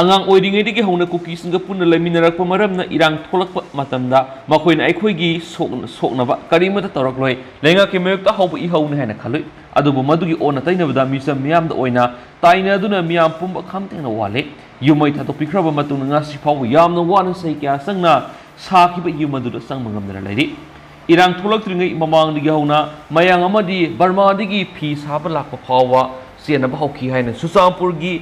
ꯑꯉꯥꯡ ꯑꯣꯏꯔꯤꯉꯩꯗꯒꯤ ꯍꯧꯅ ꯀꯨꯀꯤꯁꯤꯡꯒ ꯄꯨꯟꯅ ꯂꯩꯃꯤꯟꯅꯔꯛꯄ ꯃꯔꯝꯅ ꯏꯔꯥꯡ ꯊꯣꯛꯂꯛꯄ ꯃꯇꯝꯗ ꯃꯈꯣꯏꯅ ꯑꯩꯈꯣꯏꯒꯤ ꯁꯣꯛ-, ꯁꯣꯛꯅꯕ ꯀꯔꯤꯃꯠꯇ ꯇꯧꯔꯛꯂꯣꯏ꯫ ꯂꯩꯉꯥꯛꯀꯤ ꯃꯥꯌꯣꯛꯇ ꯍꯧꯕ ꯏꯍꯧꯅꯤ ꯍꯥꯏꯅ ꯈꯜꯂꯨꯏ꯫ ꯑꯗꯨꯕꯨ ꯃꯗꯨꯒꯤ ꯑꯣꯟꯅ ꯇꯩꯅꯕꯗ ꯃꯤꯆꯝ ꯃꯤꯌꯥꯝꯗ ꯑꯣꯏꯅ ꯇꯥꯏꯅꯗꯨꯅ ꯃꯤꯌꯥꯝ ꯄꯨꯝꯕ ꯈꯝ ꯊꯦꯡꯅ ꯋꯥꯠꯂꯤ꯫ ꯌꯨꯝ ꯃꯩ ꯊꯥꯗꯣꯛꯄꯤꯈ꯭ꯔꯕ ꯃꯇꯨꯡꯗ ꯉꯁꯤ ꯐꯥꯎꯕ ꯌꯥꯝꯅ ꯋꯥꯅ ꯆꯍꯤ ꯀꯌꯥ ꯆꯪꯅ ꯁꯥꯈꯤꯕ ꯌꯨꯝ ꯑꯗꯨꯗ ꯆꯪꯕ ꯉꯝꯗꯅ ꯂꯩꯔꯤ꯫ ꯏꯔꯥꯡ ꯊꯣꯛꯂꯛꯇ꯭ꯔꯤꯉꯩ ꯃꯃꯥꯡꯗꯒꯤ ꯍꯧꯅ ꯃꯌꯥꯡ ꯑꯃꯗꯤ ꯕꯔꯃꯥꯗꯒꯤ ꯐꯤ ꯁꯥꯕ ꯂꯥꯛꯄ ꯐꯥꯎꯕ ꯆꯦꯟꯅꯕ ꯍꯧꯈꯤ ꯍꯥꯏꯅ ꯆꯨꯔꯆꯥꯟꯄꯨꯔꯒꯤ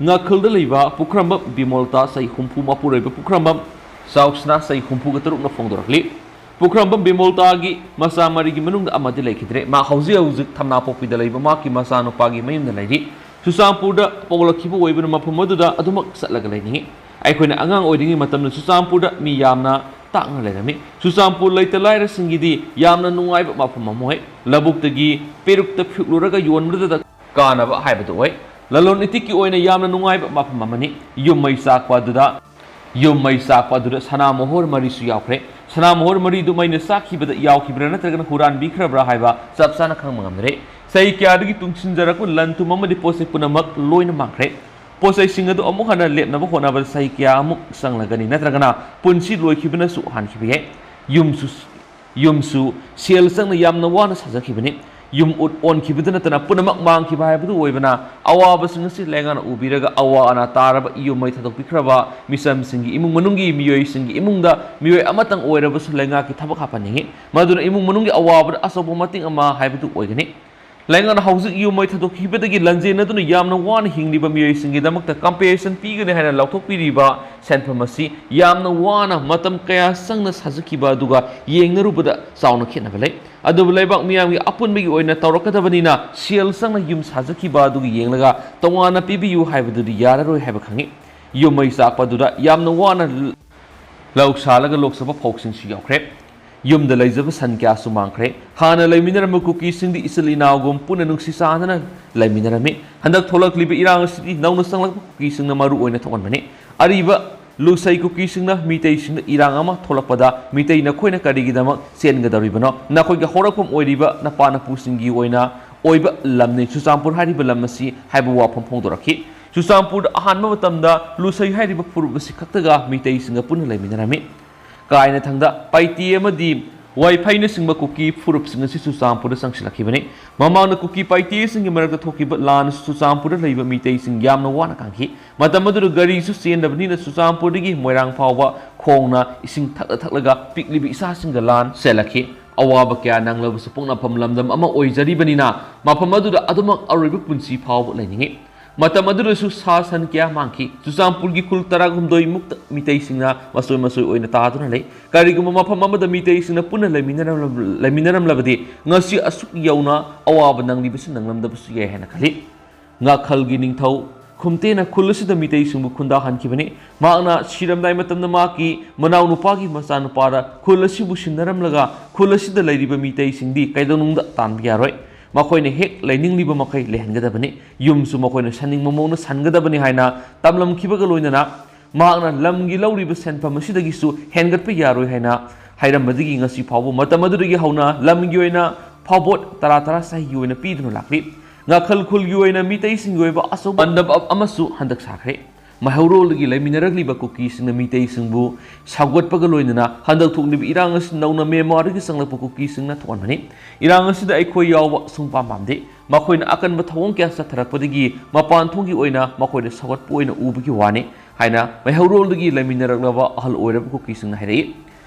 ꯉꯥꯈꯜꯗ ꯂꯩꯕ ꯄꯨꯈ꯭ꯔꯝꯕꯝ ꯕꯤꯃꯣꯜꯇꯥ, ꯆꯍꯤ ꯍꯨꯝꯐꯨ ꯃꯄꯨꯔꯣꯏꯕ ꯄꯨꯈ꯭ꯔꯝꯕꯝ ꯆꯥꯎꯁꯅꯥ, ꯆꯍꯤ ꯍꯨꯝꯐꯨꯒ ꯇꯔꯨꯛꯅ ꯐꯣꯡꯗꯣꯔꯛꯂꯤ꯫ ꯄꯨꯈ꯭ꯔꯝꯕꯝ ꯕꯤꯃꯣꯜꯇꯥꯒꯤ ꯃꯆꯥ ꯃꯔꯤꯒꯤ ꯃꯅꯨꯡꯗ ꯑꯃꯗꯤ ꯂꯩꯈꯤꯗ꯭ꯔꯦ꯫ ꯃꯥ ꯍꯧꯖꯤꯛ ꯍꯧꯖꯤꯛ ꯊꯝꯅꯥꯄꯣꯛꯄꯤꯗ ꯂꯩꯕ ꯃꯍꯥꯛꯀꯤ ꯃꯆꯥꯅꯨꯄꯥꯒꯤ ꯃꯌꯨꯝꯗ ꯂꯩꯔꯤ꯫ ꯆꯨꯔꯆꯥꯟꯄꯨꯔꯗ ꯄꯣꯛꯂꯛꯈꯤꯕ ꯑꯣꯏꯕꯅ ꯃꯐꯝ ꯑꯗꯨꯗ ꯑꯗꯨꯃꯛ ꯆꯠꯂꯒ ꯂꯩꯅꯤꯡꯏ꯫ ꯑꯩꯈꯣꯏꯅ ꯑꯉꯥꯡ ꯑꯣꯏꯔꯤꯉꯩ ꯃꯇꯝꯗ ꯆꯨꯔꯆꯥꯟꯄꯨꯔꯗ ꯃꯤ ꯌꯥꯝꯅ ꯇꯥꯡꯅ ꯂꯩꯔꯝꯃꯤ꯫ ꯆꯨꯔꯆꯥꯟꯄꯨꯔ ꯂꯩꯇ ꯂꯥꯏꯔꯁꯤꯡꯒꯤꯗꯤ ꯌꯥꯝꯅ ꯅꯨꯡꯉꯥꯏꯕ ꯃꯐꯝ ꯑꯃ ꯑꯣꯏ꯫ ꯂꯧꯕꯨꯛꯇꯒꯤ ꯄꯦꯔꯨꯛꯇ ꯐꯨꯛꯂꯨꯔꯒ ꯌꯣꯟꯕꯗꯨꯗ ꯀꯥꯅꯕ ꯍꯥꯏꯕꯗꯨ ꯑꯣꯏ꯫ ꯂꯂꯣꯟ ꯏꯇꯤꯛꯀꯤ ꯑꯣꯏꯅ ꯌꯥꯝꯅ ꯅꯨꯡꯉꯥꯏꯕ ꯃꯐꯝ ꯑꯃꯅꯤ꯫ ꯌꯨꯝ ꯃꯩ ꯆꯥꯛꯄ ꯑꯗꯨꯗ, ꯌꯨꯝ ꯃꯩ ꯆꯥꯛꯄ ꯑꯗꯨꯗ ꯁꯅꯥ ꯃꯣꯍꯣꯔ ꯃꯔꯤꯁꯨ ꯌꯥꯎꯈ꯭ꯔꯦ꯫ ꯁꯅꯥ ꯃꯣꯍꯣꯔ ꯃꯔꯤꯗꯨ ꯃꯩꯅ ꯆꯥꯛꯈꯤꯕꯗ ꯌꯥꯎꯈꯤꯕ꯭ꯔꯥ ꯅꯠꯇ꯭ꯔꯒꯅ ꯍꯨꯔꯥꯟꯕꯤꯈ꯭ꯔꯕ꯭ꯔꯥ ꯍꯥꯏꯕ ꯆꯞ ꯆꯥꯅ ꯈꯪꯕ ꯉꯝꯗ꯭ꯔꯦ꯫ ꯆꯍꯤ ꯀꯌꯥꯗꯒꯤ ꯇꯨꯡꯁꯤꯟꯖꯔꯛꯄ ꯂꯟ ꯊꯨꯝ ꯑꯃꯗꯤ ꯄꯣꯠ ꯆꯩ ꯄꯨꯝꯅꯃꯛ ꯂꯣꯏꯅ ꯃꯥꯡꯈ꯭ꯔꯦ꯫ ꯄꯣꯠ ꯆꯩꯁꯤꯡ ꯑꯗꯨ ꯑꯃꯨꯛ ꯍꯟꯅ ꯂꯦꯞꯅꯕ ꯍꯣꯠꯅꯕꯗ ꯆꯍꯤ ꯀꯌꯥ ꯑꯃꯨꯛ ꯆꯪꯂꯒꯅꯤ, ꯅꯠꯇ꯭ꯔꯒꯅ ꯄꯨꯟꯁꯤ ꯂꯣꯏꯈꯤꯕꯅꯁꯨ ꯍꯥꯟꯈꯤꯕ ꯌꯥꯏ꯫ ꯌꯨꯝꯁꯨ, ꯌꯨꯝꯁꯨ ꯁꯦꯜ ꯆꯪꯅ ꯌꯥꯝꯅ ꯋꯥꯅ ꯁꯥꯖꯈꯤꯕꯅꯤ꯫ ꯌꯨꯝ ꯎꯠ ꯑꯣꯟꯈꯤꯕꯗ ꯅꯠꯇꯅ ꯄꯨꯝꯅꯃꯛ ꯃꯥꯡꯈꯤꯕ ꯍꯥꯏꯕꯗꯨ ꯑꯣꯏꯕꯅ, ꯑꯋꯥꯕꯁꯤꯡ ꯑꯁꯤ ꯂꯩꯉꯥꯛꯅ ꯎꯕꯤꯔꯒ ꯑꯋꯥ ꯑꯅꯥ ꯇꯥꯔꯕ ꯌꯨꯝ ꯃꯩ ꯊꯥꯗꯣꯛꯄꯤꯈ꯭ꯔꯕ ꯃꯤꯆꯝꯁꯤꯡꯒꯤ ꯏꯃꯨꯡ ꯃꯅꯨꯡꯒꯤ ꯃꯤꯑꯣꯏꯁꯤꯡꯒꯤ ꯏꯃꯨꯡꯗ ꯃꯤꯑꯣꯏ ꯑꯃꯇꯪ ꯑꯣꯏꯔꯕꯁꯨ ꯂꯩꯉꯥꯛꯀꯤ ꯊꯕꯛ ꯍꯥꯞꯍꯟꯅꯤꯡꯏ꯫ ꯃꯗꯨꯅ ꯏꯃꯨꯡ ꯃꯅꯨꯡꯒꯤ ꯑꯋꯥꯕꯗ ꯑꯆꯧꯕ ꯃꯇꯦꯡ ꯑꯃ ꯍꯥꯏꯕꯗꯨ ꯑꯣꯏꯒꯅꯤ꯫ ꯂꯩꯉꯥꯛꯅ ꯍꯧꯖꯤꯛ ꯌꯨꯝ ꯃꯩ ꯊꯥꯗꯣꯛꯈꯤꯕꯗꯒꯤ ꯂꯥꯟꯖꯦꯟꯅꯗꯨꯅ ꯌꯥꯝꯅ ꯋꯥꯅ ꯍꯤꯡꯂꯤꯕ ꯃꯤꯑꯣꯏꯁꯤꯡꯒꯤꯗꯃꯛꯇ compensation ꯄꯤꯒꯅꯤ ꯍꯥꯏꯅ ꯂꯥꯎꯊꯣꯛꯄꯤꯔꯤꯕ ꯁꯦꯟꯐꯝ ꯑꯁꯤ ꯌꯥꯝꯅ ꯋꯥꯅ ꯃꯇꯝ ꯀꯌꯥ ꯆꯪꯅ ꯁꯥꯖꯈꯤꯕ ꯑꯗꯨꯒ ꯌꯦꯡꯅꯔꯨꯕꯗ ꯆꯥꯎꯅ ꯈꯦꯠꯅꯕ ꯂꯩ꯫ ꯑꯗꯨꯕꯨ ꯂꯩꯕꯥꯛ ꯃꯤꯌꯥꯝꯒꯤ ꯑꯄꯨꯟꯕꯒꯤ ꯑꯣꯏꯅ ꯇꯧꯔꯛꯀꯗꯕꯅꯤꯅ ꯁꯦꯜ ꯆꯪꯅ ꯌꯨꯝ ꯁꯥꯖꯈꯤꯕ ꯑꯗꯨꯒꯤ ꯌꯦꯡꯂꯒ ꯇꯣꯉꯥꯟꯅ ꯄꯤꯕꯤꯌꯨ ꯍꯥꯏꯕꯗꯨꯗꯤ ꯌꯥꯔꯔꯣꯏ ꯍꯥꯏꯕ ꯈꯪꯏ꯫ ꯌꯨꯝ ꯃꯩ ꯆꯥꯛꯄ ꯑꯗꯨꯗ ꯌꯥꯝꯅ ꯋꯥꯅ ꯂꯧ ꯁꯥꯜꯂꯒ ꯂꯣꯛꯆꯕ ꯐꯧꯁꯤꯡꯁꯨ ꯌꯥꯎꯈ꯭ꯔꯦ꯫ ꯌꯨꯝꯗ ꯂꯩꯖꯕ ꯁꯟ ꯀꯌꯥꯁꯨ ꯃꯥꯡꯈ꯭ꯔꯦ꯫ ꯍꯥꯟꯅ ꯂꯩꯃꯤꯟꯅꯔꯝꯕ ꯀꯨꯀꯤꯁꯤꯡꯗꯤ ꯏꯆꯤꯜ ꯏꯅꯥꯎꯒꯨꯝ ꯄꯨꯟꯅ ꯅꯨꯡꯁꯤ ꯆꯥꯟꯅꯅ ꯂꯩꯃꯤꯟꯅꯔꯝꯃꯤ꯫ ꯍꯟꯗꯛ ꯊꯣꯛꯂꯛꯂꯤꯕ ꯏꯔꯥꯡ ꯑꯁꯤꯗꯤ ꯅꯧꯅ ꯆꯪꯂꯛꯄ ꯀꯨꯀꯤꯁꯤꯡꯅ ꯃꯔꯨ ꯑꯣꯏꯅ ꯊꯣꯛꯍꯟꯕꯅꯤ꯫ ꯑꯔꯤꯕ ꯂꯨꯁꯩ ꯀꯨꯀꯤꯁꯤꯡꯅ ꯃꯤꯇꯩꯁꯤꯡꯗ ꯏꯔꯥꯡ ꯑꯃ ꯊꯣꯛꯂꯛꯄꯗ ꯃꯤꯇꯩ ꯅꯈꯣꯏꯅ ꯀꯔꯤꯒꯤꯗꯃꯛ ꯆꯦꯟꯒꯗꯧꯔꯤꯕꯅꯣ? ꯅꯈꯣꯏꯒꯤ ꯍꯧꯔꯛꯐꯝ ꯑꯣꯏꯔꯤꯕ ꯅꯄꯥ ꯅꯄꯨꯁꯤꯡꯒꯤ ꯑꯣꯏꯅ ꯑꯣꯏꯕ ꯂꯝꯅꯤ꯫ ꯆꯨꯔꯆꯥꯟꯄꯨꯔ ꯍꯥꯏꯔꯤꯕ ꯂꯝ ꯑꯁꯤ ꯍꯥꯏꯕ ꯋꯥꯐꯝ ꯐꯣꯡꯗꯣꯔꯛꯈꯤ꯫ ꯆꯨꯔꯆꯥꯟꯄꯨꯔꯗ ꯑꯍꯥꯟꯕ ꯃꯇꯝꯗ ꯂꯨꯁꯩ ꯍꯥꯏꯔꯤꯕ ꯐꯨꯔꯨꯞ ꯑꯁꯤ ꯈꯛꯇꯒ ꯃꯤꯇꯩꯁꯤꯡꯒ ꯄꯨꯟꯅ ꯂꯩꯃꯤꯟꯅꯔꯝꯃꯤ꯫ ꯀꯥꯏꯅꯊꯪꯗ ꯄꯥꯏꯇꯦ ꯑꯃꯗꯤ ꯋꯥꯏꯐꯩꯅꯆꯤꯡꯕ ꯀꯨꯀꯤ ꯐꯨꯔꯨꯞꯁꯤꯡ ꯑꯁꯤ ꯆꯨꯔꯆꯥꯟꯄꯨꯔꯗ ꯆꯪꯁꯤꯜꯂꯛꯈꯤꯕꯅꯤ꯫ ꯃꯃꯥꯡꯗ ꯀꯨꯀꯤ ꯄꯥꯏꯇꯦꯁꯤꯡꯒꯤ ꯃꯔꯛꯇ ꯊꯣꯛꯈꯤꯕ ꯂꯥꯟ ꯑꯁꯤ ꯆꯨꯔꯆꯥꯟꯄꯨꯔꯗ ꯂꯩꯕ ꯃꯤꯇꯩꯁꯤꯡ ꯌꯥꯝꯅ ꯋꯥꯅ ꯈꯥꯡꯈꯤ꯫ ꯃꯇꯝ ꯑꯗꯨꯗ ꯒꯥꯔꯤꯁꯨ ꯆꯦꯟꯗꯕꯅꯤꯅ ꯆꯨꯔꯆꯥꯟꯄꯨꯔꯗꯒꯤ ꯃꯣꯏꯔꯥꯡ ꯐꯥꯎꯕ ꯈꯣꯡꯅ ꯏꯁꯤꯡ ꯊꯛꯂ ꯊꯛꯂꯒ ꯄꯤꯛꯂꯤꯕ ꯏꯆꯥꯁꯤꯡꯒ ꯂꯥꯟ ꯆꯦꯜꯂꯛꯈꯤ꯫ ꯑꯋꯥꯕ ꯀꯌꯥ ꯅꯪꯂꯕꯁꯨ ꯄꯣꯛꯅꯐꯝ ꯂꯝꯗꯝ ꯑꯃ ꯑꯣꯏꯖꯔꯤꯕꯅꯤꯅ ꯃꯐꯝ ꯑꯗꯨꯗ ꯑꯗꯨꯃꯛ ꯑꯔꯣꯏꯕ ꯄꯨꯟꯁꯤ ꯐꯥꯎꯕ ꯂꯩꯅꯤꯡꯏ꯫ ꯃꯇꯝ ꯑꯗꯨꯗꯁꯨ ꯁꯥ ꯁꯟ ꯀꯌꯥ ꯃꯥꯡꯈꯤ꯫ ꯆꯨꯔꯆꯥꯟꯄꯨꯔꯒꯤ ꯈꯨꯜ ꯇꯔꯥꯍꯨꯝꯗꯣꯏ ꯃꯨꯛꯇ ꯃꯤꯇꯩꯁꯤꯡꯅ ꯃꯆꯣꯏ ꯃꯆꯣꯏ ꯑꯣꯏꯅ ꯇꯥꯗꯨꯅ ꯂꯩ꯫ ꯀꯔꯤꯒꯨꯝꯕ ꯃꯐꯝ ꯑꯃꯗ ꯃꯤꯇꯩꯁꯤꯡꯅ ꯄꯨꯟꯅ ꯂꯩꯃꯤꯟꯅꯔꯝꯂꯕ-, ꯂꯩꯃꯤꯟꯅꯔꯝꯂꯕꯗꯤ ꯉꯁꯤ ꯑꯁꯨꯛ ꯌꯧꯅ ꯑꯋꯥꯕ ꯅꯪꯂꯤꯕꯁꯤ ꯅꯪꯂꯝꯗꯕꯁꯨ ꯌꯥꯏ ꯍꯥꯏꯅ ꯈꯜꯂꯤ꯫ ꯉꯥꯈꯜꯒꯤ ꯅꯤꯡꯊꯧ ꯈꯨꯝꯇꯦꯅ ꯈꯨꯜ ꯑꯁꯤꯗ ꯃꯤꯇꯩꯁꯤꯡꯕꯨ ꯈꯨꯟꯗꯥꯍꯟꯈꯤꯕꯅꯤ꯫ ꯃꯍꯥꯛꯅ ꯁꯤꯔꯝꯗꯥꯏ ꯃꯇꯝꯗ ꯃꯍꯥꯛꯀꯤ ꯃꯅꯥꯎꯅꯨꯄꯥꯒꯤ ꯃꯆꯥꯅꯨꯄꯥꯗ ꯈꯨꯜ ꯑꯁꯤꯕꯨ ꯁꯤꯟꯅꯔꯝꯂꯒ ꯈꯨꯜ ꯑꯁꯤꯗ ꯂꯩꯔꯤꯕ ꯃꯤꯇꯩꯁꯤꯡꯗꯤ ꯀꯩꯗꯧꯅꯨꯡꯗ ꯇꯥꯟꯕ ꯌꯥꯔꯣꯏ꯫ ꯃꯈꯣꯏꯅ ꯍꯦꯛ ꯂꯩꯅꯤꯡꯂꯤꯕ ꯃꯈꯩ ꯂꯩꯍꯟꯒꯗꯕꯅꯤ꯫ ꯌꯨꯝꯁꯨ ꯃꯈꯣꯏꯅ ꯁꯟꯅꯤꯡꯕ ꯃꯑꯣꯡꯗ ꯁꯟꯒꯗꯕꯅꯤ ꯍꯥꯏꯅ ꯇꯝꯂꯝꯈꯤꯕꯒ ꯂꯣꯏꯅꯅ ꯃꯍꯥꯛꯅ ꯂꯝꯒꯤ ꯂꯧꯔꯤꯕ ꯁꯦꯟꯐꯝ ꯑꯁꯤꯗꯒꯤꯁꯨ ꯍꯦꯟꯒꯠꯄ ꯌꯥꯔꯣꯏ ꯍꯥꯏꯅ ꯍꯥꯏꯔꯝꯕꯗꯒꯤ ꯉꯁꯤ ꯐꯥꯎꯕ ꯃꯇꯝ ꯑꯗꯨꯗꯒꯤ ꯍꯧꯅ ꯂꯝꯒꯤ ꯑꯣꯏꯅ ꯐꯥꯎꯕꯣꯠ ꯇꯔꯥ ꯇꯔꯥ ꯆꯍꯤꯒꯤ ꯑꯣꯏꯅ ꯄꯤꯗꯨꯅ ꯂꯥꯛꯂꯤ꯫ ꯉꯥꯈꯜ ꯈꯨꯜꯒꯤ ꯑꯣꯏꯅ ꯃꯤꯇꯩꯁꯤꯡꯒꯤ ꯑꯣꯏꯕ ꯑꯆꯧꯕ ꯃꯟꯗꯞ ꯑꯃꯁꯨ ꯍꯟꯗꯛ ꯁꯥꯈ꯭ꯔꯦ꯫ ꯃꯩꯍꯧꯔꯣꯜꯗꯒꯤ ꯂꯩꯃꯤꯟꯅꯔꯛꯂꯤꯕ ꯀꯨꯀꯤꯁꯤꯡꯅ ꯃꯤꯇꯩꯁꯤꯡꯕꯨ ꯁꯧꯒꯠꯄꯒ ꯂꯣꯏꯅꯅ ꯍꯟꯗꯛ ꯊꯣꯛꯂꯤꯕ ꯏꯔꯥꯡ ꯑꯁꯤ ꯅꯧꯅ ꯃ꯭ꯌꯥꯟꯃꯥꯔꯗꯒꯤ ꯆꯪꯂꯛꯄ ꯀꯨꯀꯤꯁꯤꯡꯅ ꯊꯣꯛꯍꯟꯕꯅꯤ꯫ ꯏꯔꯥꯡ ꯑꯁꯤꯗ ꯑꯩꯈꯣꯏ ꯌꯥꯎꯕ ꯁꯨꯡꯄꯥꯝ ꯄꯥꯝꯗꯦ꯫ ꯃꯈꯣꯏꯅ ꯑꯀꯟꯕ ꯊꯧꯑꯣꯡ ꯀꯌꯥ ꯆꯠꯊꯔꯛꯄꯗꯒꯤ ꯃꯄꯥꯟ ꯊꯣꯡꯒꯤ ꯑꯣꯏꯅ ꯃꯈꯣꯏꯗ ꯁꯧꯒꯠꯄ ꯑꯣꯏꯅ ꯎꯕꯒꯤ ꯋꯥꯅꯤ ꯍꯥꯏꯅ ꯃꯩꯍꯧꯔꯣꯜꯗꯒꯤ ꯂꯩꯃꯤꯟꯅꯔꯛꯂꯕ ꯑꯍꯜ ꯑꯣꯏꯔꯕ ꯀꯨꯀꯤꯁꯤꯡꯅ ꯍꯥꯏꯔꯛꯏ꯫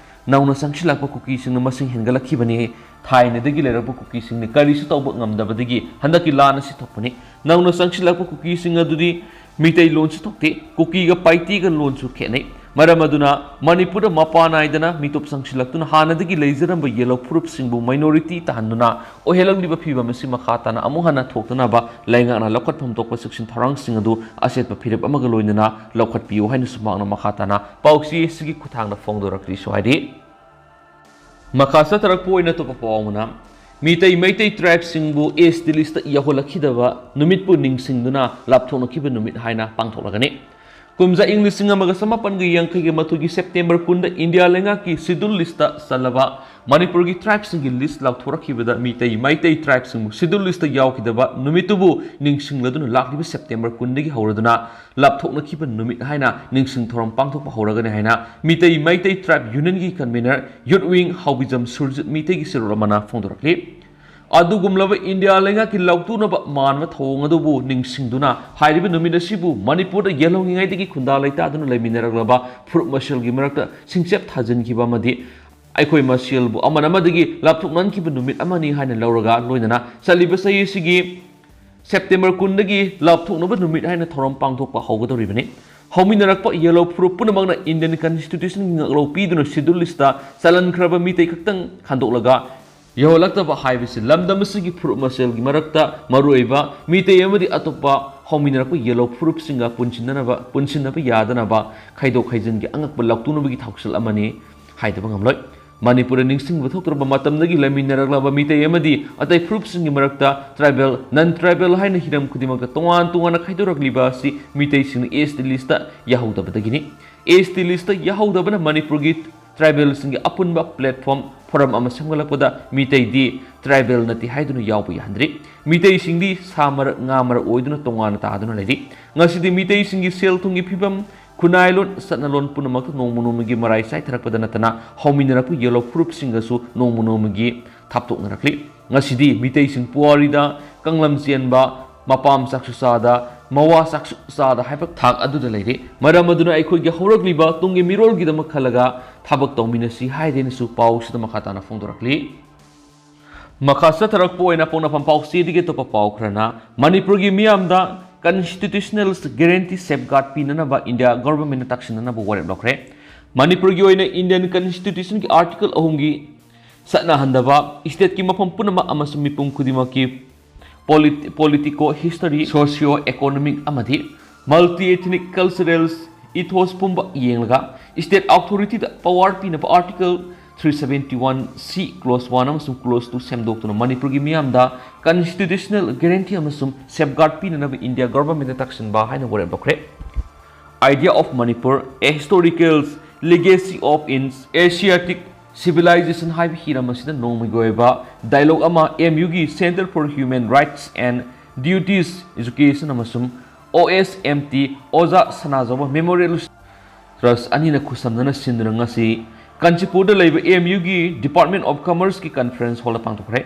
ꯅꯧꯅ ꯆꯪꯁꯤꯜꯂꯛꯄ ꯀꯨꯀꯤꯁꯤꯡꯅ ꯃꯁꯤꯡ ꯍꯦꯟꯒꯠꯂꯛꯈꯤꯕꯅꯤ꯫ ꯊꯥꯏꯅꯗꯒꯤ ꯂꯩꯔꯛꯄ ꯀꯨꯀꯤꯁꯤꯡꯅ ꯀꯔꯤꯁꯨ ꯇꯧꯕ ꯉꯝꯗꯕꯗꯒꯤ ꯍꯟꯗꯛꯀꯤ ꯂꯥꯟ ꯑꯁꯤ ꯊꯣꯛꯄꯅꯤ꯫ ꯅꯧꯅ ꯆꯪꯁꯤꯜꯂꯛꯄ ꯀꯨꯀꯤꯁꯤꯡ ꯑꯗꯨꯗꯤ ꯃꯤꯇꯩ ꯂꯣꯟꯁꯨ ꯊꯣꯛꯇꯦ꯫ ꯀꯨꯀꯤꯒ ꯄꯥꯏꯇꯦꯒ ꯂꯣꯟꯁꯨ ꯈꯦꯠꯅꯩ꯫ ꯃꯔꯝ ꯑꯗꯨꯅ ꯃꯅꯤꯄꯨꯔꯗ ꯃꯄꯥ ꯅꯥꯏꯗꯅ ꯃꯤꯇꯣꯞ ꯆꯪꯁꯤꯜꯂꯛꯇꯨꯅ ꯍꯥꯟꯅꯗꯒꯤ ꯂꯩꯖꯔꯝꯕ ꯌꯦꯂꯧ ꯐꯨꯔꯨꯞꯁꯤꯡꯕꯨ minority ꯇꯥꯍꯟꯗꯨꯅ ꯑꯣꯏꯍꯜꯂꯛꯂꯤꯕ ꯐꯤꯕꯝ ꯑꯁꯤ ꯃꯈꯥ ꯇꯥꯅ ꯑꯃꯨꯛ ꯍꯟꯅ ꯊꯣꯛꯇꯅꯕ ꯂꯩꯉꯥꯛꯅ ꯂꯧꯈꯠꯐꯝ ꯊꯣꯛꯄ ꯆꯦꯛꯁꯤꯟ ꯊꯧꯔꯥꯡꯁꯤꯡ ꯑꯗꯨ ꯑꯆꯦꯠꯄ ꯐꯤꯔꯦꯞ ꯑꯃꯒ ꯂꯣꯏꯅꯅ ꯂꯧꯈꯠꯄꯤꯌꯨ ꯍꯥꯏꯅꯁꯨ ꯃꯍꯥꯛꯅ ꯃꯈꯥ ꯇꯥꯅ ꯄꯥꯎꯆꯦ ꯑꯁꯤꯒꯤ ꯈꯨꯠꯊꯥꯡꯗ ꯐꯣꯡꯗꯣꯔꯛꯂꯤꯁꯨ ꯍꯥꯏꯔꯤ꯫ ꯃꯈꯥ ꯆꯠꯊꯔꯛꯄ ꯑꯣꯏꯅ ꯑꯇꯣꯞꯄ ꯄꯥꯎ ꯑꯃꯅ, ꯃꯤꯇꯩ ꯃꯩꯇꯩ tribeꯁꯤꯡꯕꯨ ST listꯇ ꯌꯧꯍꯜꯂꯛꯈꯤꯗꯕ ꯅꯨꯃꯤꯠꯄꯨ ꯅꯤꯡꯁꯤꯡꯗꯨꯅ ꯂꯥꯞꯊꯣꯛꯅꯈꯤꯕ ꯅꯨꯃꯤꯠ ꯍꯥꯏꯅ ꯄꯥꯡꯊꯣꯛꯂꯒꯅꯤ꯫ ꯀꯨꯝꯖꯥ ꯏꯪ ꯂꯤꯁꯤꯡ ꯑꯃꯒ ꯆꯃꯥꯄꯟꯒ ꯌꯥꯡꯈꯩꯒ ꯃꯥꯊꯣꯏꯒꯤ September ꯀꯨꯟꯗ ꯏꯟꯗꯤꯌꯥ ꯂꯩꯉꯥꯛꯀꯤ Scheduled Listꯇ ꯆꯜꯂꯕ ꯃꯅꯤꯄꯨꯔꯒꯤ tribeꯁꯤꯡꯒꯤ list ꯂꯥꯎꯊꯣꯔꯛꯈꯤꯕꯗ ꯃꯤꯇꯩ ꯃꯩꯇꯩ tribeꯁꯤꯡꯕꯨ Scheduled Listꯇ ꯌꯥꯎꯈꯤꯗꯕ ꯅꯨꯃꯤꯠꯇꯨꯕꯨ ꯅꯤꯡꯁꯤꯡꯂꯗꯨꯅ ꯂꯥꯛꯂꯤꯕ September ꯀꯨꯟꯗꯒꯤ ꯍꯧꯔꯗꯨꯅ ꯂꯥꯞꯊꯣꯛꯅꯈꯤꯕ ꯅꯨꯃꯤꯠ ꯍꯥꯏꯅ ꯅꯤꯡꯁꯤꯡ ꯊꯧꯔꯝ ꯄꯥꯡꯊꯣꯛꯄ ꯍꯧꯔꯒꯅꯤ ꯍꯥꯏꯅ Meitei Meitei tribe unionꯒꯤ convener youth wing ꯍꯥꯎꯕꯤꯖꯝ Surjit ꯃꯤꯇꯩꯒꯤ ꯁꯤꯔꯣꯜ ꯑꯃꯅ ꯐꯣꯡꯗꯣꯔꯛꯂꯤ꯫ ꯑꯗꯨꯒꯨꯝꯂꯕ ꯏꯟꯗꯤꯌꯥ ꯂꯩꯉꯥꯛꯀꯤ ꯂꯥꯎꯇꯨꯅꯕ ꯃꯥꯟꯕ ꯊꯧꯑꯣꯡ ꯑꯗꯨꯕꯨ ꯅꯤꯡꯁꯤꯡꯗꯨꯅ ꯍꯥꯏꯔꯤꯕ ꯅꯨꯃꯤꯠ ꯑꯁꯤꯕꯨ ꯃꯅꯤꯄꯨꯔꯗ ꯌꯦꯜꯍꯧꯉꯩꯗꯒꯤ ꯈꯨꯟꯗꯥ ꯂꯩꯇꯥꯗꯨꯅ ꯂꯩꯃꯤꯟꯅꯔꯛꯂꯕ ꯐꯨꯔꯨꯞ ꯃꯁꯦꯜꯒꯤ ꯃꯔꯛꯇ ꯁꯤꯡꯆꯦꯞ ꯊꯥꯖꯤꯟꯈꯤꯕ ꯑꯃꯗꯤ ꯑꯩꯈꯣꯏ ꯃꯁꯦꯜꯕꯨ ꯑꯃꯅ ꯑꯃꯗꯒꯤ ꯂꯥꯞꯊꯣꯛꯅꯍꯟꯈꯤꯕ ꯅꯨꯃꯤꯠ ꯑꯃꯅꯤ ꯍꯥꯏꯅ ꯂꯧꯔꯒ ꯂꯣꯏꯅꯅ ꯆꯠꯂꯤꯕ ꯆꯍꯤ ꯑꯁꯤꯒꯤ September ꯀꯨꯟꯗꯒꯤ ꯂꯥꯞꯊꯣꯛꯅꯕ ꯅꯨꯃꯤꯠ ꯍꯥꯏꯅ ꯊꯧꯔꯝ ꯄꯥꯡꯊꯣꯛꯄ ꯍꯧꯒꯗꯧꯔꯤꯕꯅꯤ꯫ ꯍꯧꯃꯤꯟꯅꯔꯛꯄ ꯌꯦꯜꯍꯧ ꯐꯨꯔꯨꯞ ꯄꯨꯝꯅꯃꯛꯅ Indian Constitutionꯒꯤ ꯉꯥꯛꯂꯧ ꯄꯤꯗꯨꯅ Scheduled Listꯇ ꯆꯜꯍꯟꯈ꯭ꯔꯕ ꯃꯤꯇꯩ ꯈꯛꯇꯪ ꯈꯟꯗꯣꯛꯂꯒ ꯌꯧꯍꯜꯂꯛꯇꯕ ꯍꯥꯏꯕꯁꯤ ꯂꯝꯗꯝ ꯑꯁꯤꯒꯤ ꯐꯨꯔꯨꯞ ꯃꯁꯦꯜꯒꯤ ꯃꯔꯛꯇ ꯃꯔꯨꯑꯣꯏꯕ ꯃꯤꯇꯩ ꯑꯃꯗꯤ ꯑꯇꯣꯞꯄ ꯍꯧꯃꯤꯟꯅꯔꯛꯄ ꯌꯦꯜꯍꯧ ꯐꯨꯔꯨꯞꯁꯤꯡꯒ ꯄꯨꯟꯁꯤꯟꯅꯅꯕ, ꯄꯨꯟꯁꯤꯟꯅꯕ ꯌꯥꯗꯅꯕ ꯈꯥꯏꯗꯣꯛ ꯈꯥꯏꯖꯤꯟꯒꯤ ꯑꯉꯛꯄ ꯂꯥꯎꯇꯨꯅꯕꯒꯤ ꯊꯧꯁꯤꯜ ꯑꯃꯅꯤ ꯍꯥꯏꯗꯕ ꯉꯝꯂꯣꯏ꯫ ꯃꯅꯤꯄꯨꯔꯗ ꯅꯤꯡꯁꯤꯡꯕ ꯊꯣꯛꯇ꯭ꯔꯕ ꯃꯇꯝꯗꯒꯤ ꯂꯩꯃꯤꯟꯅꯔꯛꯂꯕ ꯃꯤꯇꯩ ꯑꯃꯗꯤ ꯑꯇꯩ ꯐꯨꯔꯨꯞꯁꯤꯡꯒꯤ ꯃꯔꯛꯇ tribal, non tribal ꯍꯥꯏꯅ ꯍꯤꯔꯝ ꯈꯨꯗꯤꯡꯃꯛꯇ ꯇꯣꯉꯥꯟ ꯇꯣꯉꯥꯟꯅ ꯈꯥꯏꯗꯣꯔꯛꯂꯤꯕ ꯑꯁꯤ ꯃꯤꯇꯩꯁꯤꯡꯅ ST listꯇ ꯌꯥꯍꯧꯗꯕꯗꯒꯤꯅꯤ꯫ ST listꯇ ꯌꯥꯍꯧꯗꯕꯅ ꯃꯅꯤꯄꯨꯔꯒꯤ tribalꯁꯤꯡꯒꯤ ꯑꯄꯨꯟꯕ platform, forum ꯑꯃ ꯁꯦꯝꯒꯠꯂꯛꯄꯗ ꯃꯤꯇꯩꯗꯤ tribal ꯅꯠꯇꯦ ꯍꯥꯏꯗꯨꯅ ꯌꯥꯎꯕ ꯌꯥꯍꯟꯗ꯭ꯔꯤ꯫ ꯃꯤꯇꯩꯁꯤꯡꯗꯤ ꯁꯥ ꯃꯔꯛ, ꯉꯥ ꯃꯔꯛ ꯑꯣꯏꯗꯨꯅ ꯇꯣꯉꯥꯟꯅ ꯇꯥꯗꯨꯅ ꯂꯩꯔꯤ꯫ ꯉꯁꯤꯗꯤ ꯃꯤꯇꯩꯁꯤꯡꯒꯤ ꯁꯦꯜ ꯊꯨꯝꯒꯤ ꯐꯤꯕꯝ, ꯈꯨꯟꯅꯥꯏꯂꯣꯟ, ꯆꯠꯅꯂꯣꯟ ꯄꯨꯝꯅꯃꯛꯇ ꯅꯣꯡꯃ ꯅꯣꯡꯃꯒꯤ ꯃꯔꯥꯏ ꯆꯥꯏꯊꯔꯛꯄꯗ ꯅꯠꯇꯅ ꯍꯧꯃꯤꯟꯅꯔꯛꯄ ꯌꯦꯜꯍꯧ ꯐꯨꯔꯨꯞꯁꯤꯡꯒꯁꯨ ꯅꯣꯡꯃ ꯅꯣꯡꯃꯒꯤ ꯊꯥꯞꯇꯣꯛꯅꯔꯛꯂꯤ꯫ ꯉꯁꯤꯗꯤ ꯃꯤꯇꯩꯁꯤꯡ ꯄꯨꯋꯥꯔꯤꯗ ꯀꯥꯡꯂꯝ ꯆꯦꯟꯕ, ꯃꯄꯥꯝ ꯆꯥꯛꯁꯨ ꯆꯥꯗ, ꯃꯋꯥ ꯆꯥꯛꯁꯨ ꯆꯥꯗ ꯍꯥꯏꯕ ꯊꯥꯛ ꯑꯗꯨꯗ ꯂꯩꯔꯤ꯫ ꯃꯔꯝ ꯑꯗꯨꯅ ꯑꯩꯈꯣꯏꯒꯤ ꯍꯧꯔꯛꯂꯤꯕ ꯇꯨꯡꯒꯤ ꯃꯤꯔꯣꯜꯒꯤꯗꯃꯛ ꯈꯜꯂꯒ ꯊꯕꯛ ꯇꯧꯃꯤꯟꯅꯁꯤ ꯍꯥꯏꯗꯦꯅꯁꯨ ꯄꯥꯎꯁꯤꯗ ꯃꯈꯥ ꯇꯥꯅ ꯐꯣꯡꯗꯣꯔꯛꯂꯤ꯫ ꯃꯈꯥ ꯆꯠꯊꯔꯛꯄ ꯑꯣꯏꯅ ꯄꯣꯛꯅꯐꯝ ꯄꯥꯎꯆꯦꯗꯒꯤ ꯑꯇꯣꯞꯄ ꯄꯥꯎ ꯈꯔꯅ ꯃꯅꯤꯄꯨꯔꯒꯤ ꯃꯤꯌꯥꯝꯗ constitutional guarantee safeguard ꯄꯤꯅꯅꯕ ꯏꯟꯗꯤꯌꯥ ꯒꯣꯚꯔꯟꯃꯦꯟꯠꯅ ꯇꯛꯁꯤꯟꯅꯅꯕ ꯋꯥꯔꯦꯞ ꯂꯧꯈ꯭ꯔꯦ꯫ ꯃꯅꯤꯄꯨꯔꯒꯤ ꯑꯣꯏꯅ Indian Constitutionꯒꯤ Article ꯑꯍꯨꯝꯒꯤ ꯆꯠꯅꯍꯟꯗꯕ, stateꯀꯤ ꯃꯐꯝ ꯄꯨꯝꯅꯃꯛ ꯑꯃꯁꯨꯡ ꯃꯤꯄꯨꯝ ꯈꯨꯗꯤꯡꯃꯛꯀꯤ polit-, politico, history, socio economic ꯑꯃꯗꯤ multi ethnic cultural ethos ꯄꯨꯝꯕ ꯌꯦꯡꯂꯒ state authorityꯗ power ꯄꯤꯅꯕ Article three seventy one C clause one ꯑꯃꯁꯨꯡ clause two ꯁꯦꯝꯗꯣꯛꯇꯨꯅ ꯃꯅꯤꯄꯨꯔꯒꯤ ꯃꯤꯌꯥꯝꯗ constitutional guarantee ꯑꯃꯁꯨꯡ safeguard ꯄꯤꯅꯅꯕ ꯏꯟꯗꯤꯌꯥ ꯒꯣꯚꯔꯟꯃꯦꯟꯠꯅ ꯇꯛꯁꯤꯟꯕ ꯍꯥꯏꯅ ꯋꯥꯔꯦꯞ ꯂꯧꯈ꯭ꯔꯦ꯫ Idea of Manipur, A Historical Legacy of Asiatic Civilization ꯍꯥꯏꯕ ꯍꯤꯔꯝ ꯑꯁꯤꯗ ꯅꯣꯡꯃꯒꯤ ꯑꯣꯏꯕ dialogue ꯑꯃ M U ꯒꯤ Center for Human Rights and Duties Education ꯑꯃꯁꯨꯡ O S M T ꯑꯣꯖꯥ ꯁꯅꯥꯖꯥꯎꯕ Memorial Trust ꯑꯅꯤꯅ ꯈꯨꯠꯁꯝꯅꯅ ꯁꯤꯟꯗꯨꯅ ꯉꯁꯤ ꯀꯥꯟꯆꯤꯄꯨꯔꯗ ꯂꯩꯕ M U ꯒꯤ Department of Commerce ꯀꯤ conference hall ꯗ ꯄꯥꯡꯊꯣꯛꯈ꯭ꯔꯦ꯫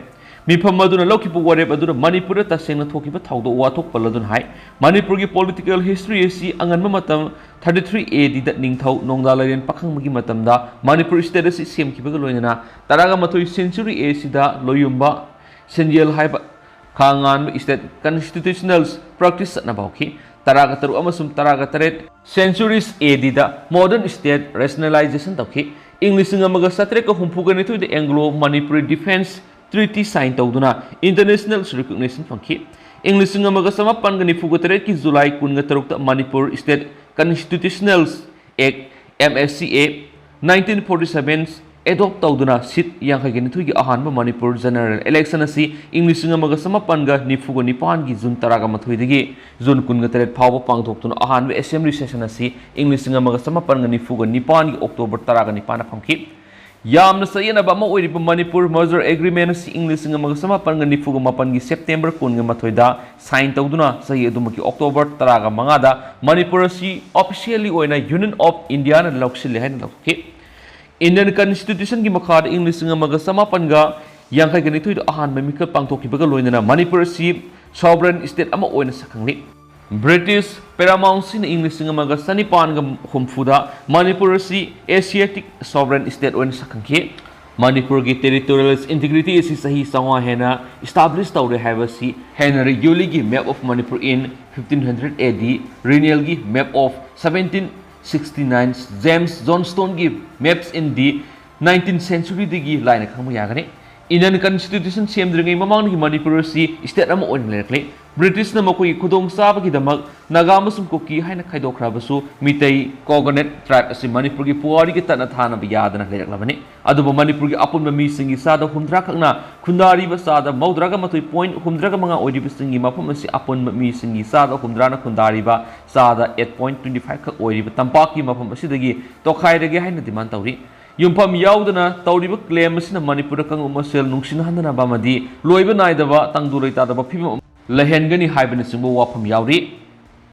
ꯃꯤꯐꯝ ꯑꯗꯨꯅ ꯂꯧꯈꯤꯕ ꯋꯥꯔꯦꯞ ꯑꯗꯨꯗ ꯃꯅꯤꯄꯨꯔꯗ ꯇꯁꯦꯡꯅ ꯊꯣꯛꯈꯤꯕ ꯊꯧꯗꯣꯛ ꯋꯥꯊꯣꯛ ꯄꯜꯂꯗꯨꯅ ꯍꯥꯏ, ꯃꯅꯤꯄꯨꯔꯒꯤ political history ꯑꯁꯤ ꯑꯉꯟꯕ ꯃꯇꯝ thirty three A D ꯗ ꯅꯤꯡꯊꯧ ꯅꯣꯡꯗꯥ ꯂꯥꯏꯔꯦꯟ ꯄꯥꯈꯪꯕꯒꯤ ꯃꯇꯝꯗ ꯃꯅꯤꯄꯨꯔ state ꯑꯁꯤ ꯁꯦꯝꯈꯤꯕꯒ ꯂꯣꯏꯅꯅ ꯇꯔꯥꯒ ꯃꯥꯊꯣꯏ century A C ꯗ ꯂꯣꯌꯨꯝꯕ ꯁꯦꯟꯖꯦꯜ ꯍꯥꯏꯕ ꯈꯥ ꯉꯥꯟꯕ state constitutional practice ꯆꯠꯅꯕ ꯍꯧꯈꯤ꯫ ꯇꯔꯥꯒ ꯇꯔꯨꯛ ꯑꯃꯁꯨꯡ ꯇꯔꯥꯒ ꯇꯔꯦꯠ centuries A D the modern state rationalization ꯇꯧꯈꯤ꯫ ꯏꯪ ꯂꯤꯁꯤꯡ ꯑꯃꯒ ꯆꯥꯇ꯭ꯔꯦꯠꯀ ꯍꯨꯝꯐꯨꯒ ꯅꯤꯊꯣꯏꯗ Anglo Manipuri Defence Treaty sign ꯇꯧꯗꯨꯅ international recognition ꯐꯪꯈꯤ꯫ ꯏꯪ ꯂꯤꯁꯤꯡ ꯑꯃꯒ ꯆꯃꯥꯄꯟꯒ ꯅꯤꯐꯨꯒ ꯇꯔꯦꯠꯀꯤ July ꯀꯨꯟꯒ ꯇꯔꯨꯛꯇ Manipur state constitutional act, M S C A, nineteen forty seven adopt ꯇꯧꯗꯨꯅ seat ꯌꯥꯡꯈꯩꯒ ꯅꯤꯊꯣꯏꯒꯤ ꯑꯍꯥꯟꯕ ꯃꯅꯤꯄꯨꯔ general election ꯑꯁꯤ ꯏꯪ ꯂꯤꯁꯤꯡ ꯑꯃꯒ ꯆꯃꯥꯄꯟꯒ ꯅꯤꯐꯨꯒ ꯅꯤꯄꯥꯟꯒꯤ June ꯇꯔꯥꯒ ꯃꯥꯊꯣꯏꯗꯒꯤ June ꯀꯨꯟꯒ ꯇꯔꯦꯠ ꯐꯥꯎꯕ ꯄꯥꯡꯊꯣꯛꯇꯨꯅ ꯑꯍꯥꯟꯕ assembly session ꯑꯁꯤ ꯏꯪ ꯂꯤꯁꯤꯡ ꯑꯃꯒ ꯆꯃꯥꯄꯟꯒ ꯅꯤꯐꯨꯒ ꯅꯤꯄꯥꯟꯒꯤ October ꯇꯔꯥꯒ ꯅꯤꯄꯥꯟꯗ ꯐꯝꯈꯤ꯫ ꯌꯥꯝꯅ ꯆꯌꯦꯠꯅꯕ ꯑꯃ ꯑꯣꯏꯔꯤꯕ ꯃꯅꯤꯄꯨꯔ merger agreement ꯑꯁꯤ ꯏꯪ ꯂꯤꯁꯤꯡ ꯑꯃꯒ ꯆꯃꯥꯄꯟꯒ ꯅꯤꯐꯨꯒ ꯃꯥꯄꯟꯒꯤ September ꯀꯨꯟꯒ ꯃꯥꯊꯣꯏꯗ sign ꯇꯧꯗꯨꯅ ꯆꯍꯤ ꯑꯗꯨꯃꯛꯀꯤ October ꯇꯔꯥꯒ ꯃꯉꯥꯗ ꯃꯅꯤꯄꯨꯔ ꯑꯁꯤ officially ꯑꯣꯏꯅ Union of India ꯅ ꯂꯧꯁꯤꯜꯂꯦ ꯍꯥꯏꯅ ꯂꯥꯎꯊꯣꯛꯈꯤ꯫ Indian Constitution ꯒꯤ ꯃꯈꯥꯗ ꯏꯪ ꯂꯤꯁꯤꯡ ꯑꯃꯒ ꯆꯃꯥꯄꯟꯒ ꯌꯥꯡꯈꯩꯒ ꯅꯤꯊꯣꯏꯗ ꯑꯍꯥꯟꯕ ꯃꯤꯈꯜ ꯄꯥꯡꯊꯣꯛꯈꯤꯕꯒ ꯂꯣꯏꯅꯅ ꯃꯅꯤꯄꯨꯔ ꯑꯁꯤ sovereign state ꯑꯃ ꯑꯣꯏꯅ ꯁꯛꯈꯪꯂꯤ꯫ British paramountcy ꯅ ꯏꯪ ꯂꯤꯁꯤꯡ ꯑꯃꯒ ꯆꯅꯤꯄꯥꯟꯒ ꯍꯨꯝꯐꯨꯗ ꯃꯅꯤꯄꯨꯔ ꯑꯁꯤ Asiatic sovereign state ꯑꯣꯏꯅ ꯁꯛꯈꯪꯈꯤ꯫ ꯃꯅꯤꯄꯨꯔꯒꯤ territorial integrity ꯑꯁꯤ ꯆꯍꯤ ꯆꯥꯝꯃꯉꯥ ꯍꯦꯟꯅ establish ꯇꯧꯔꯦ ꯍꯥꯏꯕꯁꯤ Henry Yoely ꯒꯤ Map of Manipur in fifteen hundred A D, Renal ꯒꯤ Map of seventeen sixty nine, James Johnstone ꯒꯤ Maps in the nineteenth century ꯗꯒꯤ ꯂꯥꯏꯅ ꯈꯪꯕ ꯌꯥꯒꯅꯤ꯫ ꯏꯟꯗꯤꯌꯟ ꯀꯟꯁꯇꯤꯇ꯭ꯌꯨꯁꯟ ꯁꯦꯝꯗ꯭ꯔꯤꯉꯩ ꯃꯃꯥꯡꯗꯒꯤ ꯃꯅꯤꯄꯨꯔ ꯑꯁꯤ ꯁ꯭ꯇꯦꯠ ꯑꯃ ꯑꯣꯏꯅ ꯂꯩꯔꯛꯂꯤ꯫ ꯕ꯭ꯔꯤꯇꯤꯁꯅ ꯃꯈꯣꯏꯒꯤ ꯈꯨꯗꯣꯡꯆꯥꯕꯒꯤꯗꯃꯛ ꯅꯥꯒꯥ ꯑꯃꯁꯨꯡ ꯀꯨꯀꯤ ꯍꯥꯏꯅ ꯈꯥꯏꯗꯣꯛꯈ꯭ꯔꯕꯁꯨ, ꯃꯤꯇꯩ, ꯀꯣꯀꯣꯅꯠ ꯇ꯭ꯔꯥꯏꯕ ꯑꯁꯤ ꯃꯅꯤꯄꯨꯔꯒꯤ ꯄꯨꯋꯥꯔꯤꯒꯤ ꯇꯠꯅ ꯊꯥꯅꯕ ꯌꯥꯗꯅ ꯂꯩꯔꯛꯂꯕꯅꯤ꯫ ꯑꯗꯨꯕꯨ ꯃꯅꯤꯄꯨꯔꯒꯤ ꯑꯄꯨꯟꯕ ꯃꯤꯁꯤꯡꯒꯤ ꯆꯥꯗ ꯍꯨꯝꯗ꯭ꯔꯥ ꯈꯛꯅ ꯈꯨꯟꯗꯥꯔꯤꯕ ꯆꯥꯗ ꯃꯧꯗ꯭ꯔꯥꯒ ꯃꯥꯊꯣꯏ ꯄꯣꯏꯟ ꯍꯨꯝꯗ꯭ꯔꯥꯒ ꯃꯉꯥ ꯑꯣꯏꯔꯤꯕꯁꯤꯡꯒꯤ ꯃꯐꯝ ꯑꯁꯤ ꯑꯄꯨꯟꯕ ꯃꯤꯁꯤꯡꯒꯤ ꯆꯥꯗ ꯍꯨꯝꯗ꯭ꯔꯥꯅ ꯈꯨꯟꯗꯥꯔꯤꯕ ꯆꯥꯗ ꯑꯩꯠ ꯄꯣꯏꯟ ꯇ꯭ꯋꯦꯟꯇꯤ ꯐꯥꯏꯚ ꯈꯛ ꯑꯣꯏꯔꯤꯕ ꯇꯝꯄꯥꯛꯀꯤ ꯃꯐꯝ ꯑꯁꯤꯗꯒꯤ ꯇꯣꯈꯥꯏꯔꯒꯦ ꯍꯥꯏꯅ ꯗꯤꯃꯥꯟ ꯇꯧꯔꯤ꯫ ꯌꯨꯝꯐꯝ ꯌꯥꯎꯗꯅ ꯇꯧꯔꯤꯕ ꯀ꯭ꯂꯦꯝ ꯑꯁꯤꯅ ꯃꯅꯤꯄꯨꯔꯗ ꯀꯥꯡꯂꯨꯞ ꯃꯁꯦꯜ ꯅꯨꯡꯁꯤꯅꯍꯟꯗꯅꯕ ꯑꯃꯗꯤ ꯂꯣꯏꯕ ꯅꯥꯏꯗꯕ ꯇꯪꯗꯨ ꯂꯩꯇꯥꯗꯕ ꯐꯤꯕꯝ ꯑꯃ ꯂꯩꯍꯟꯒꯅꯤ ꯍꯥꯏꯕꯅꯆꯤꯡꯕ ꯋꯥꯐꯝ ꯌꯥꯎꯔꯤ꯫